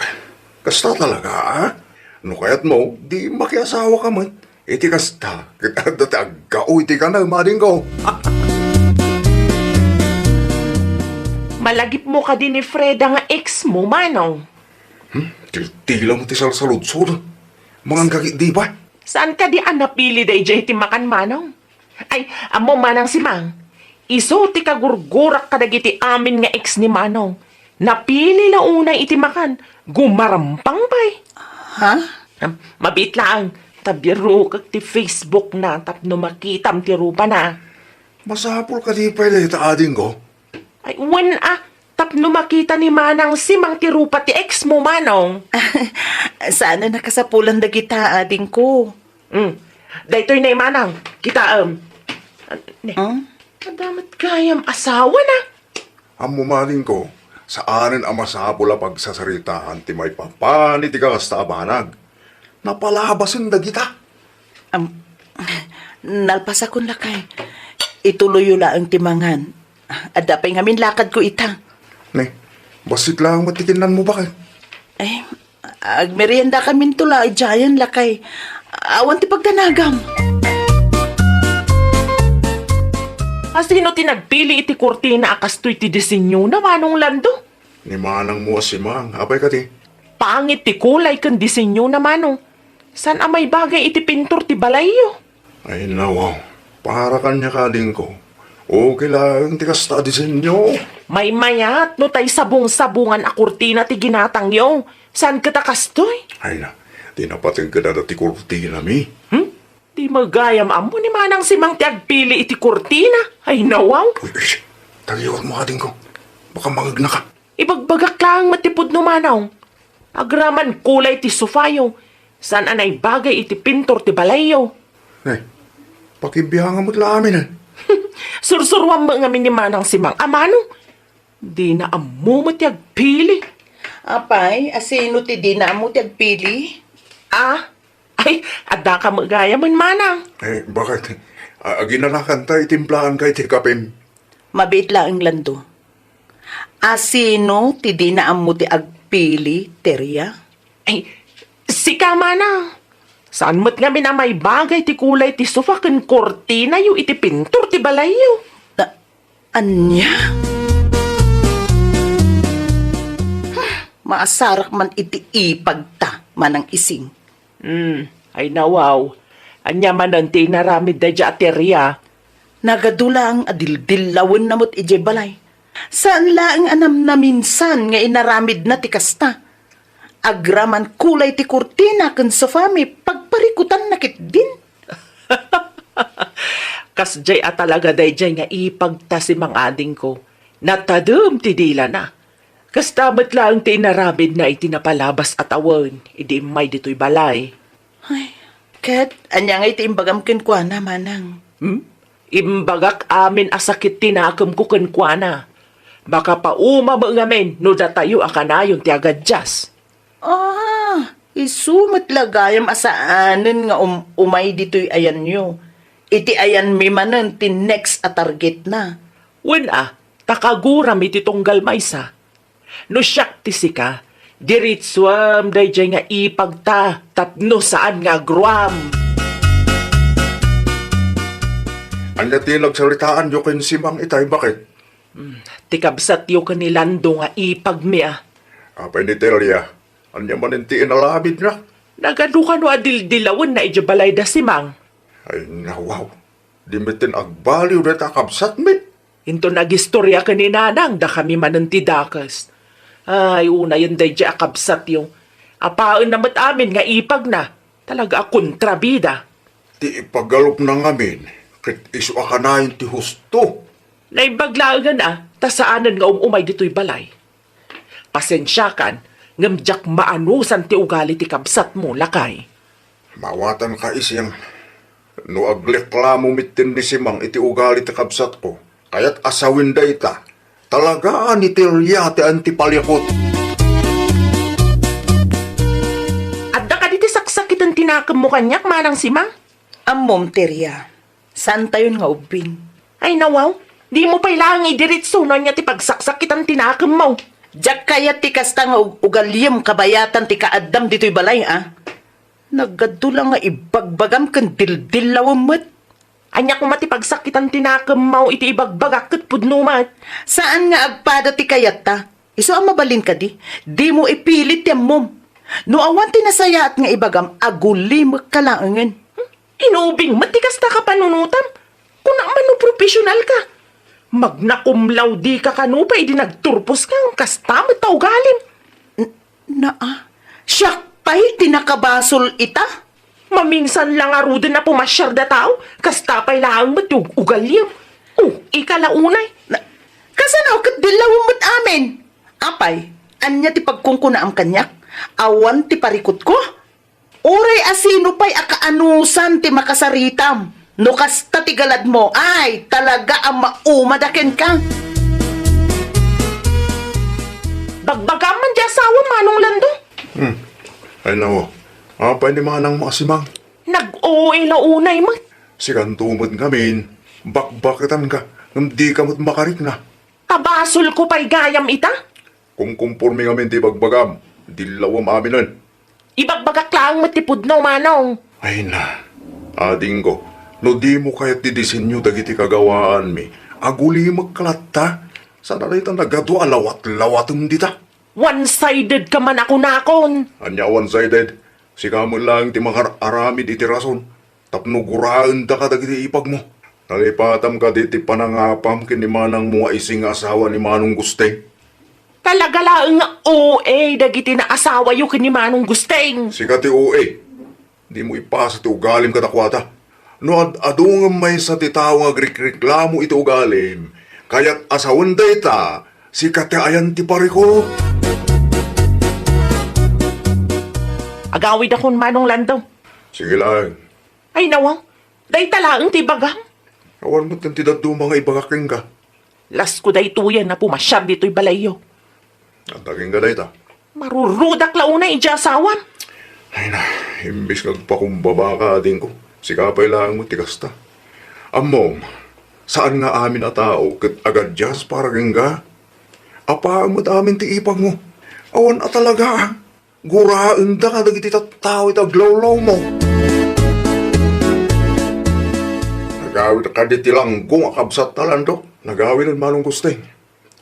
kasta talaga, ah? No kayatmo, di makiasawaka met. Iti kasta, ket adda ti aggaw iti kanem, adingko. Malagipmo kadi ni Freda nga ex mo, Manong? Hmm? Tiltila mo ti salsaludsod. Mangan ka ketdi ba? Saan kadi a napili daydiay ti makan, Manong? Ay, ammo, Manang Simang, isu ti kagurgurak kadagiti amin nga ex ni Manong. Napili la unay iti makan, gumarampang pay. Ha? Am, mabiit laeng, ta birukek ti Facebook na tapno makitam ti rupana. Masapul kadi pay dayta, adingko? Ay, wen a, tapno makita ni Manang Simang ti rupa ti ex mo, Manong. Saan a nakasapulan dagita, adingko. Hmm. Daytoy nay, Manang, kitaem. Ne, Hmm? Adda met gayam asawa na. Ammo, adingko, saanen a masapul a pagsasaritaan ti maipapan iti kakasta a banag. Napalabasen dagita. Am, nalpasakon, lakay. Ituloyyo laeng ti mangan. Adda pay ngamin lakadko ita. Ne, bassit laeng met ti kinnanmo, baket. Eh, agmeriendakaminto la idiayen, lakay. Awan ti pagdanagam. A sino ti nagpili iti kurtina a kastoy ti disenyona, Manong Lando? Ni manangmo a Simang, apay kadi? Pangit ti kulay ken disenyona, Manong. Saan a maibagay iti pintor ti balayyo. Ay, nawaw. Para kaniak, adingko. Okay laeng ti kasta a disenyo. Maymayat no tay sabong-sabongan a kurtina ti ginatangyo. Saan ket a kastoy? Ay na, ti napateg ket adda ti kurtinami. Hmm? Di met gayam ammo ni Manang Simang ti agpili iti kurtina. Ay, nawaw. Uy, uy, tagiwat mo, adingko. Baka mangegnaka. Ibagbagak laeng met ti pudno, Manong. Agraman kulay ti sofayo. Saan a naibagay iti pintor ti balayyo. Eh, pakibiangan met la amin, eh. Sursuruam met ngamin ni Manang Simang a Manong. Dina ammo met ti agpili. Apay, asino ti dina ammo ti agpili? Ah? Ay, adda ka met gayam, manang. Eh, bakit? A-, aginanakan ta, itimplaanka iti kapim. Mabiit laeng, Lando. Asino ti dina ammo ti agpili, Teria? Ay, sika, manang. Saan met ngamin a maibagay ti kulay ti sofa ken kurtinayo iti pintur ti balayyo? Na, ania? Hmm, maasarak man iti ipagta, Manang Ising. Hmm, ay nawaw. Ania manen ti inaramid daydiay a Teria? Nagadu laeng a dildillawenna met idiay balay. Saan laeng a namnaminsan nga inaramidna ti kasta. Agraman kulay ti kurtina ken sofami, pagparikutanna ketdin. Kasdiay a talaga daydiay nga ipagta, Simang adingko. Natadem ti dilana. Kasta met laeng ti inaramidna iti napalabas a tawen idi immay ditoy balay. Ay, ket ania ngay ti imbagam kenkuana, Manang? Hmm? Imbagak amin a sakit ti nakemko kenkuana. Makapauma met ngamin no datayo a kanayon ti agadias. Ah, isu met la gayam a saanen nga um-, umay ditoy ayanyo. Iti ayanmi manen ti next a targetna. Wen a, ta kaguram iti tunggal maysa. No siak ti sika, diritsuam daydiay nga ipagta tapno saan nga agruam. Ania ti nagsaritaanyo ken Simang itay, baket? Hmm, ti kabsatyo ken ni Lando nga ipagmi a. Apay ni Teria, ania manen ti inaramidna? Nagadu kano a dildilawenna idiay balayda Simang. Ay, nawaw. Di met ten agbaliw dayta a kabsatmi. Inton agistoria ken ni Nanang, dakami manen ti dakes. Ay, unayen daydiay a kabsatyo. Apaenna met amin nga ipagna. Talaga a kontrabida. Ti ipagalupna ngamin, ket isu a kanayon ti husto. Naimbag laengen a, ta saanen nga um-umay ditoy balay. Pasensiakan, ngem diak maanusan ti ugali ti kabsatmo, lakay. Maawatanka, Ising. No agreklamo metten ni Simang iti ugali ti kabsatko, kayat a sawen dayta, talaga a ni Teria ti ayan ti parikut. Adda kadi ti saksakiten ti nakemmo kaniak, Manang Simang? Ammom, Teria. Saantayon nga ubbing. Ay, nawaw. Dimo pay laeng idiritso no ania ti pagsaksakitan ti nakemmo. Diak kayat ti kasta nga ug-, ugaliem kabayatan ti kaaddam ditoy balay, a. Nagadu la nga ibagbagam ken dildillawem met. Ania koma ti pagsakitan ti nakemmo iti ibagbagak ket pudno met? Saan nga agpada ti kayatta. Isu a mabalin kadi, dimo ipilit ti ammom. No awan ti nasayaat nga ibagam, agulimekka laengen. Hmm? Inubing met ti kasta ka panunotam. Kunak man no professional ka. Magna cum laude ka kano pay idi nagturpos ka, kasta met ta ugalim. N-, naa, siak pay ti nakabasol ita? Maminsan la ngaruden a pumasiar da tao, kasta pay laeng met ti ug-, ugaliem. Oh, ika la unay. Na, kasano ket dillawem met amin? Apay, ania ti pagkunkunaam kaniak? Awan ti parikutko? Uray asino pay a kaanusan ti makasaritam. No kasta ti galadmo, ay, talaga a maumada kenka. Bagbagam man ti asawam, Manong Lando. Hmm. Ay, nawa. Apay ni manangmo a Simang? Nag-O A la unay met. Sikanto met ngamin, bakbaketanka, ngem dika met makarikna. Ta basolko pay gayam ita? Kumkumpormi ngamin ti ibagbagam, dillawem aminen. Ibagbagak laeng met ti pudno, Manong. Ay na, adingko, no dimo kayat ti disenyo dagiti kagawaanmi, agulimekka latta. Saan a dayta nagadu a lawat-lawatem dita? One-sided ka man a kunakon. Ania a one-sided? Sika met laeng ti mangar-aramid iti rason tapno guraendaka dagiti ipagmo. Nalipatam kadi ti panangapam ken ni manangmo nga Ising nga asawa ni Manong Gusteng? Talaga laeng nga O A dagiti naasawayo ken ni Manong Gusteng. Sika ti O A. Dimo ipasa ti ugalim kadakuada. No ad-adu ngem maysa ti tao nga agrikreklamo iti ugalim, kayat a sawen dayta, sika ti ayan ti parikut. Agawidakon, Manong Lando. Sige laeng. Ay, nawa. Dayta laeng ti ibagam. Awan met ti dadduma nga ibagak kenka. Lasko daytoyen a pumasiar ditoy balayyo. Adda kenka dayta. Marurudak la unay idiay asawam. Ay na, imbes nga agpakumbaba ka, adingko, sika pay laeng met ti kasta. Ammom, saan nga amin a tao ket agadias para kenka? Apaem met amin ti ipagmo. Awan a talaga, a. Guraenda kadagiti tattao iti aglawlawmo. Nagawid kadi ti langgong a kabsat, Lando? Nagawiden, Manong Gusting.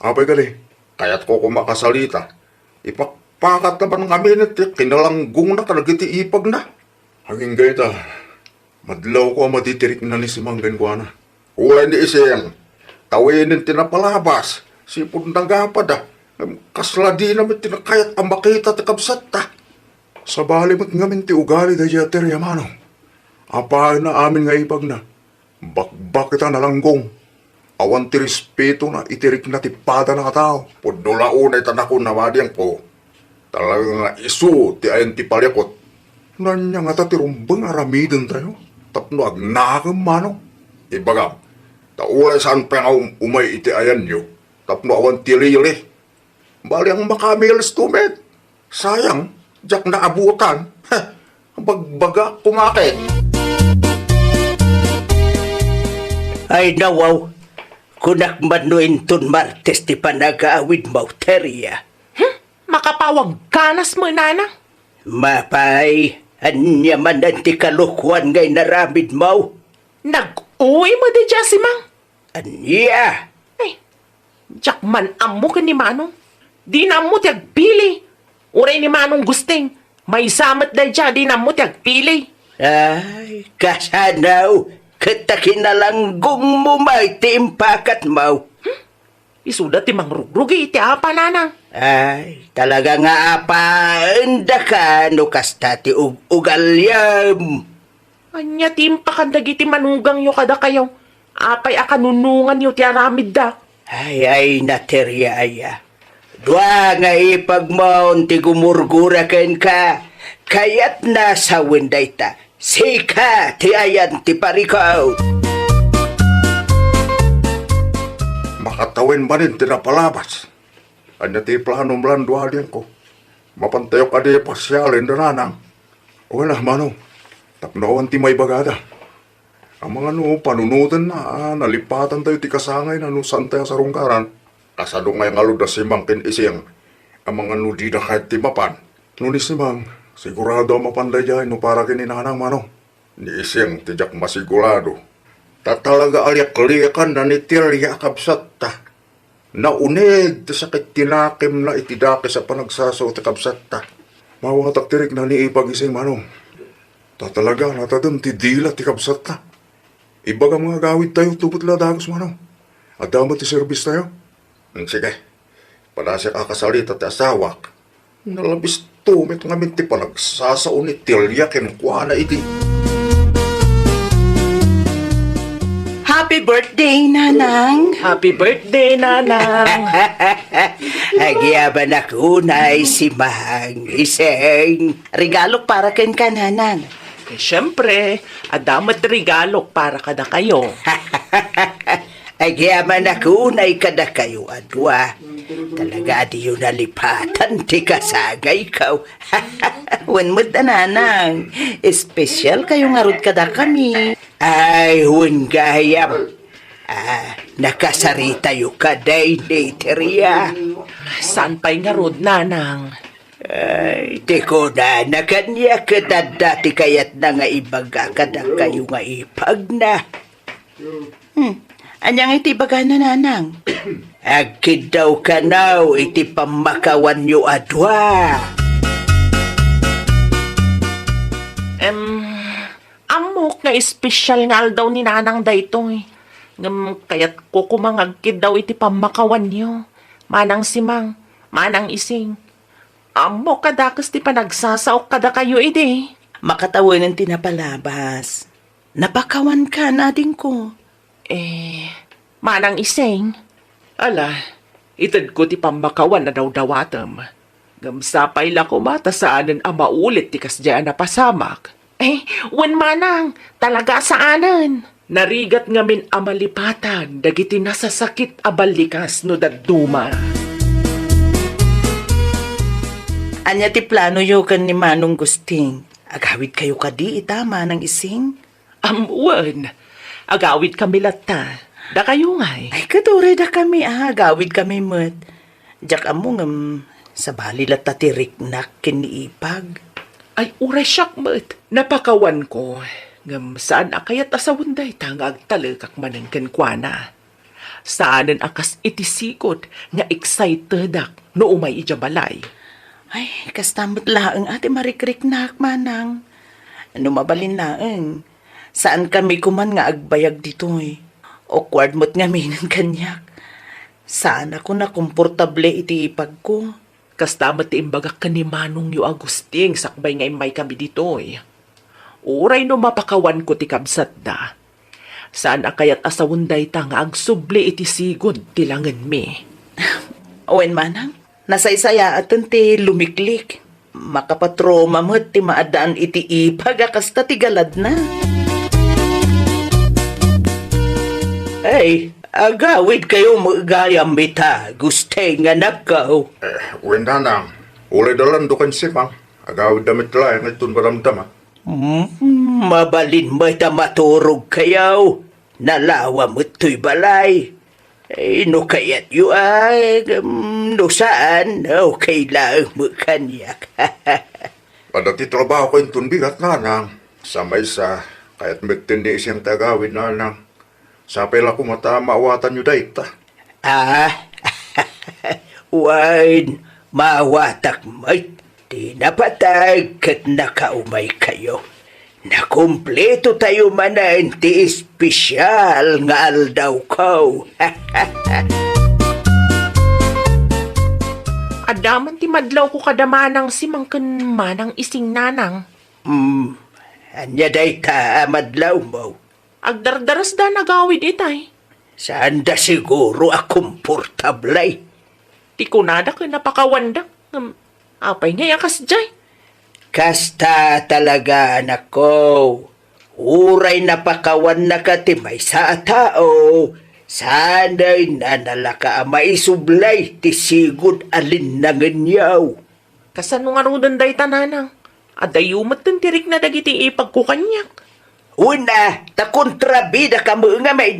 Apay kadi, kayatko koma a kasalita. Ipakpakat laeng ngamin ti kinalanggongna kadagiti ipagna. Agingga ita, madlawko a matitirikna ni Simang kenkuana. Uray ni Ising, tawinen ti napalabas, sipud nagapada, ngem kasla dina met ti nakayat a makita ti kabsatta. Sabali met ngamin ti ugali daydiay a Teria, Manong. Apaenna amin nga ipagna. Bakbak ita nalanggong. Awan ti respetona iti rikna ti padana a tao. Pudno la unay ta nakuna, madiangko. Talaga nga isu ti ayan ti paliakot. Ania ngata ti rumbeng a aramidentayo tapno agnakem, Manong? Ibagam, ta uray saan pay nga um-, umay iti ayanyo tapno awan ti lili. Bali, ang makamilis to met. Sayang, diak naabutan. Heh, bagbagak koma ket. Ay, nawaw. Kunak man no inton Martes ti panagawidmo, Teria. Hmm? Makapawagkanas met, Nanang. Mapay, ania manen ti kalokoan nga inaramidmo? Nag-uy met idiay Simang. Ania? Ay, diak man ammo ken ni Manong. Dina ammo ti agpili. Uray ni Manong Gusting, maysa met daydiay a dina ammo ti agpili. Ay, kasano? Ket ta kinalanggongmo met ti impakatmo. Hmm? Isuda ti mangrugrugi iti apa, Nanang. Ay, talaga nga apaendaka no kasta ti ug-, ugaliam. Ania ti impakan dagiti manugangyo kadakayo? Apay a kanunonganyo ti aramidda? Ay, ay, Teria aya. Dua nga ipagmon ti gumurgura kenka. Kayatna sawen dayta. Sika ti ayan ti parikut. Makatawen manen ti napalabas. Ania ti planom, Lando, adianko? Mapantayo kadi pasialen da Nanang? Wen a, Manong, tapno awan ti maibagada. Amangan no panunotenna a nalipatantayo ti kasangayna no saantayo a sarungkaran. Kasano ngay ngarud a Simang ken Ising? Amangan no dida kayat ti mapan? No ni Simang, sigurado a mapan daydiay no para ken ni Nanang, Manong. Ni Ising ti diak masigurado. Ta talaga a liakliakanna ni Teria a kabsatta. Nauneg ti sakit ti nakemna iti dakes a panagsasao ti kabsatta. Mawatak ti rikna ni Ipag, Ising, Manong. Ta talaga, natadem ti dila ti kabsatta. Ibagam nga agawidtayo, tubet la dagus, Manong. Adda met ti servistayo. Mm, sige. Padasiak a kasalita ti asawak. Nalabisto met ngamin ti panagsasao ni Teria kenkuana idi. Happy birthday, Nanang! Happy birthday, Nanang! Agyamanak unay, Simang, Ising. Regalok para kenka, Nanang. Eh, siyempre, adda met regalok para kadakayo. Agyamanak unay kadakayo a dua. Talaga a diyo nalipatan ti kasangayko. Wen met a, Nanang, espesyal kayo ngarud kadakami. Ay, wen gayam. Ah, nakasaritayo kadi ni Teria? Saan pay ngarud, Nanang? Ay, ti kunana kaniak ket adda ti kayatna nga ibaga kadakayo nga ipagna. Hmm. Ania ngay ti ibagana, Nanang? Agkiddaw kano iti pammakawanyo a dua. Em, ammok nga espesyal nga aldaw ni Nanang daytoy. Ngem kayatko koma nga agkiddaw iti pammakawanyo, Manang Simang, Manang Ising. Ammok a dakes ti panagsasaok kadakayo idi. Makatawenen ti napalabas. Napakawankan, adingko. Eh, Manang Ising? Ala, itedko ti pammakawan a dawdawatem. Ngem sapay la koma ta saanen a maulit ti kasdiay a napasamak. Eh, wen manang, talaga a saanen. Narigat ngamin a malipatan dagiti nasasakit a ballikas no dadduma. Ania ti planoyo ken ni Manong Gusting? Agawidkayo kadi ita, Manang Ising? Am, wen. Agawidkami latta. Dakayo ngay? Ay, ket uray dakami, ah, agawidkami met. Diak ammo ngem sabali latta ti riknak ken ni Ipag. Ay, uray siak met. Napakawanko. Ngem saan a kayat a sawen dayta nga agtalekak manen kenkuana. Saanen a kas iti sigud nga excitedak no umay idiay balay. Ay, kasta met laeng a ti marikriknak, Manang. No mabalin laeng, saankami koman nga agbayag ditoy. Awkward met ngaminen kaniak. Saanakon a komportable iti ipagko. Kasta met ti imbagak ken ni Manongyo a Gusting sakbay nga immaykami ditoy. Uray no mapakawanko ti kabsatda, saan a kayat a sawen dayta nga agsubli iti sigud ti langenmi. Wen, Manang, nasaysayaaten ti lumiklik. Makapatroma met ti maaddaan iti ipag a kasta ti galadna. Ay, agawidkayo met gayam ita, Gusting, anakko. Eh, wen, Nanang, uray da Lando ken Simang, agawidda met laeng iton madamdama. Hmm, mabalin met a maturogkayo. Nalawa met toy balay. Ay, no kayatyo, ay, mm, no saan, okay laeng met kaniak. Adda ti trabahoko inton bigat, Nanang. Sa maysa, kayat met ti ni Ising ti agawid, Nanang. Sapay la koma ta maawatanyo dayta. Ah, wen, maawatak met. Ti napateg ket nakaumaykayo. Nakumpletotayo manen ti espesial nga aldawko. Adda man ti madlawko kada Manang Simang ken Manang Ising, Nanang. Hmm, ania dayta a madlawmo? Agdardarasda agawid itay. Saanda siguro a komportable. Ti kunada ket napakawanda. Ngem, apay ngay a kasdiay? Kasta talaga, anakko. Uray napakawannaka ti maysa a tao, saan a nalaka a maisubli ti sigud a linnangenyo. Kasano ngaruden dayta, Nanang? Adayo metten ti rikna dagiti ipagko kaniak. Wen a, ta kontrabidaka met ngamin.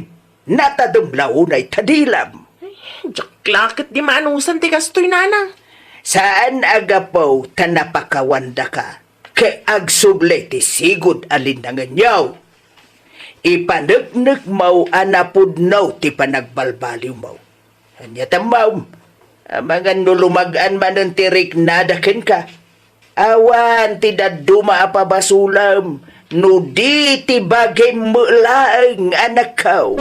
Natadem la unay ta dilam. Ay, diak la ket di maanusan ti kastoy, Nanang. Saan a gapu ta napakawandaka ket agsubli ti sigud a linnangenyo. Ipaneknekmo a napudno ti panagbalbaliwmo. Ania tammom, amangan no lumag-an manen ti riknada kenka? Awan ti dadduma a pabasolem no di ti bagim met laeng, anakko.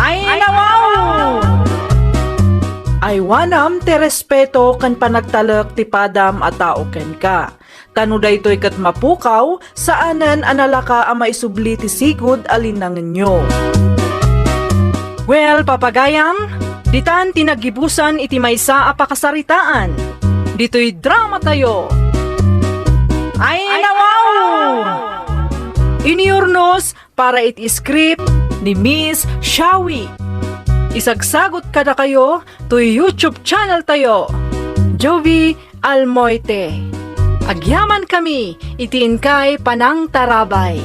Ay, nawaw! Aywanam ti respeto ken panagtalek ti padam a tao kenka. Ta no daytoy ket mapukaw, saanen a nalaka a maisubli ti sigud a linnangenyo. Well, papagayam, ditan ti naggibusan iti maysa a pakasaritaan. Ditoy dramatayo. Ay, nawaw! Iniurnos para iti script ni Miss Shawi. Isagsagot kadakayo toy YouTube channel tayo, Jovi Almoite. Agyamankami iti inkay panangtarabay.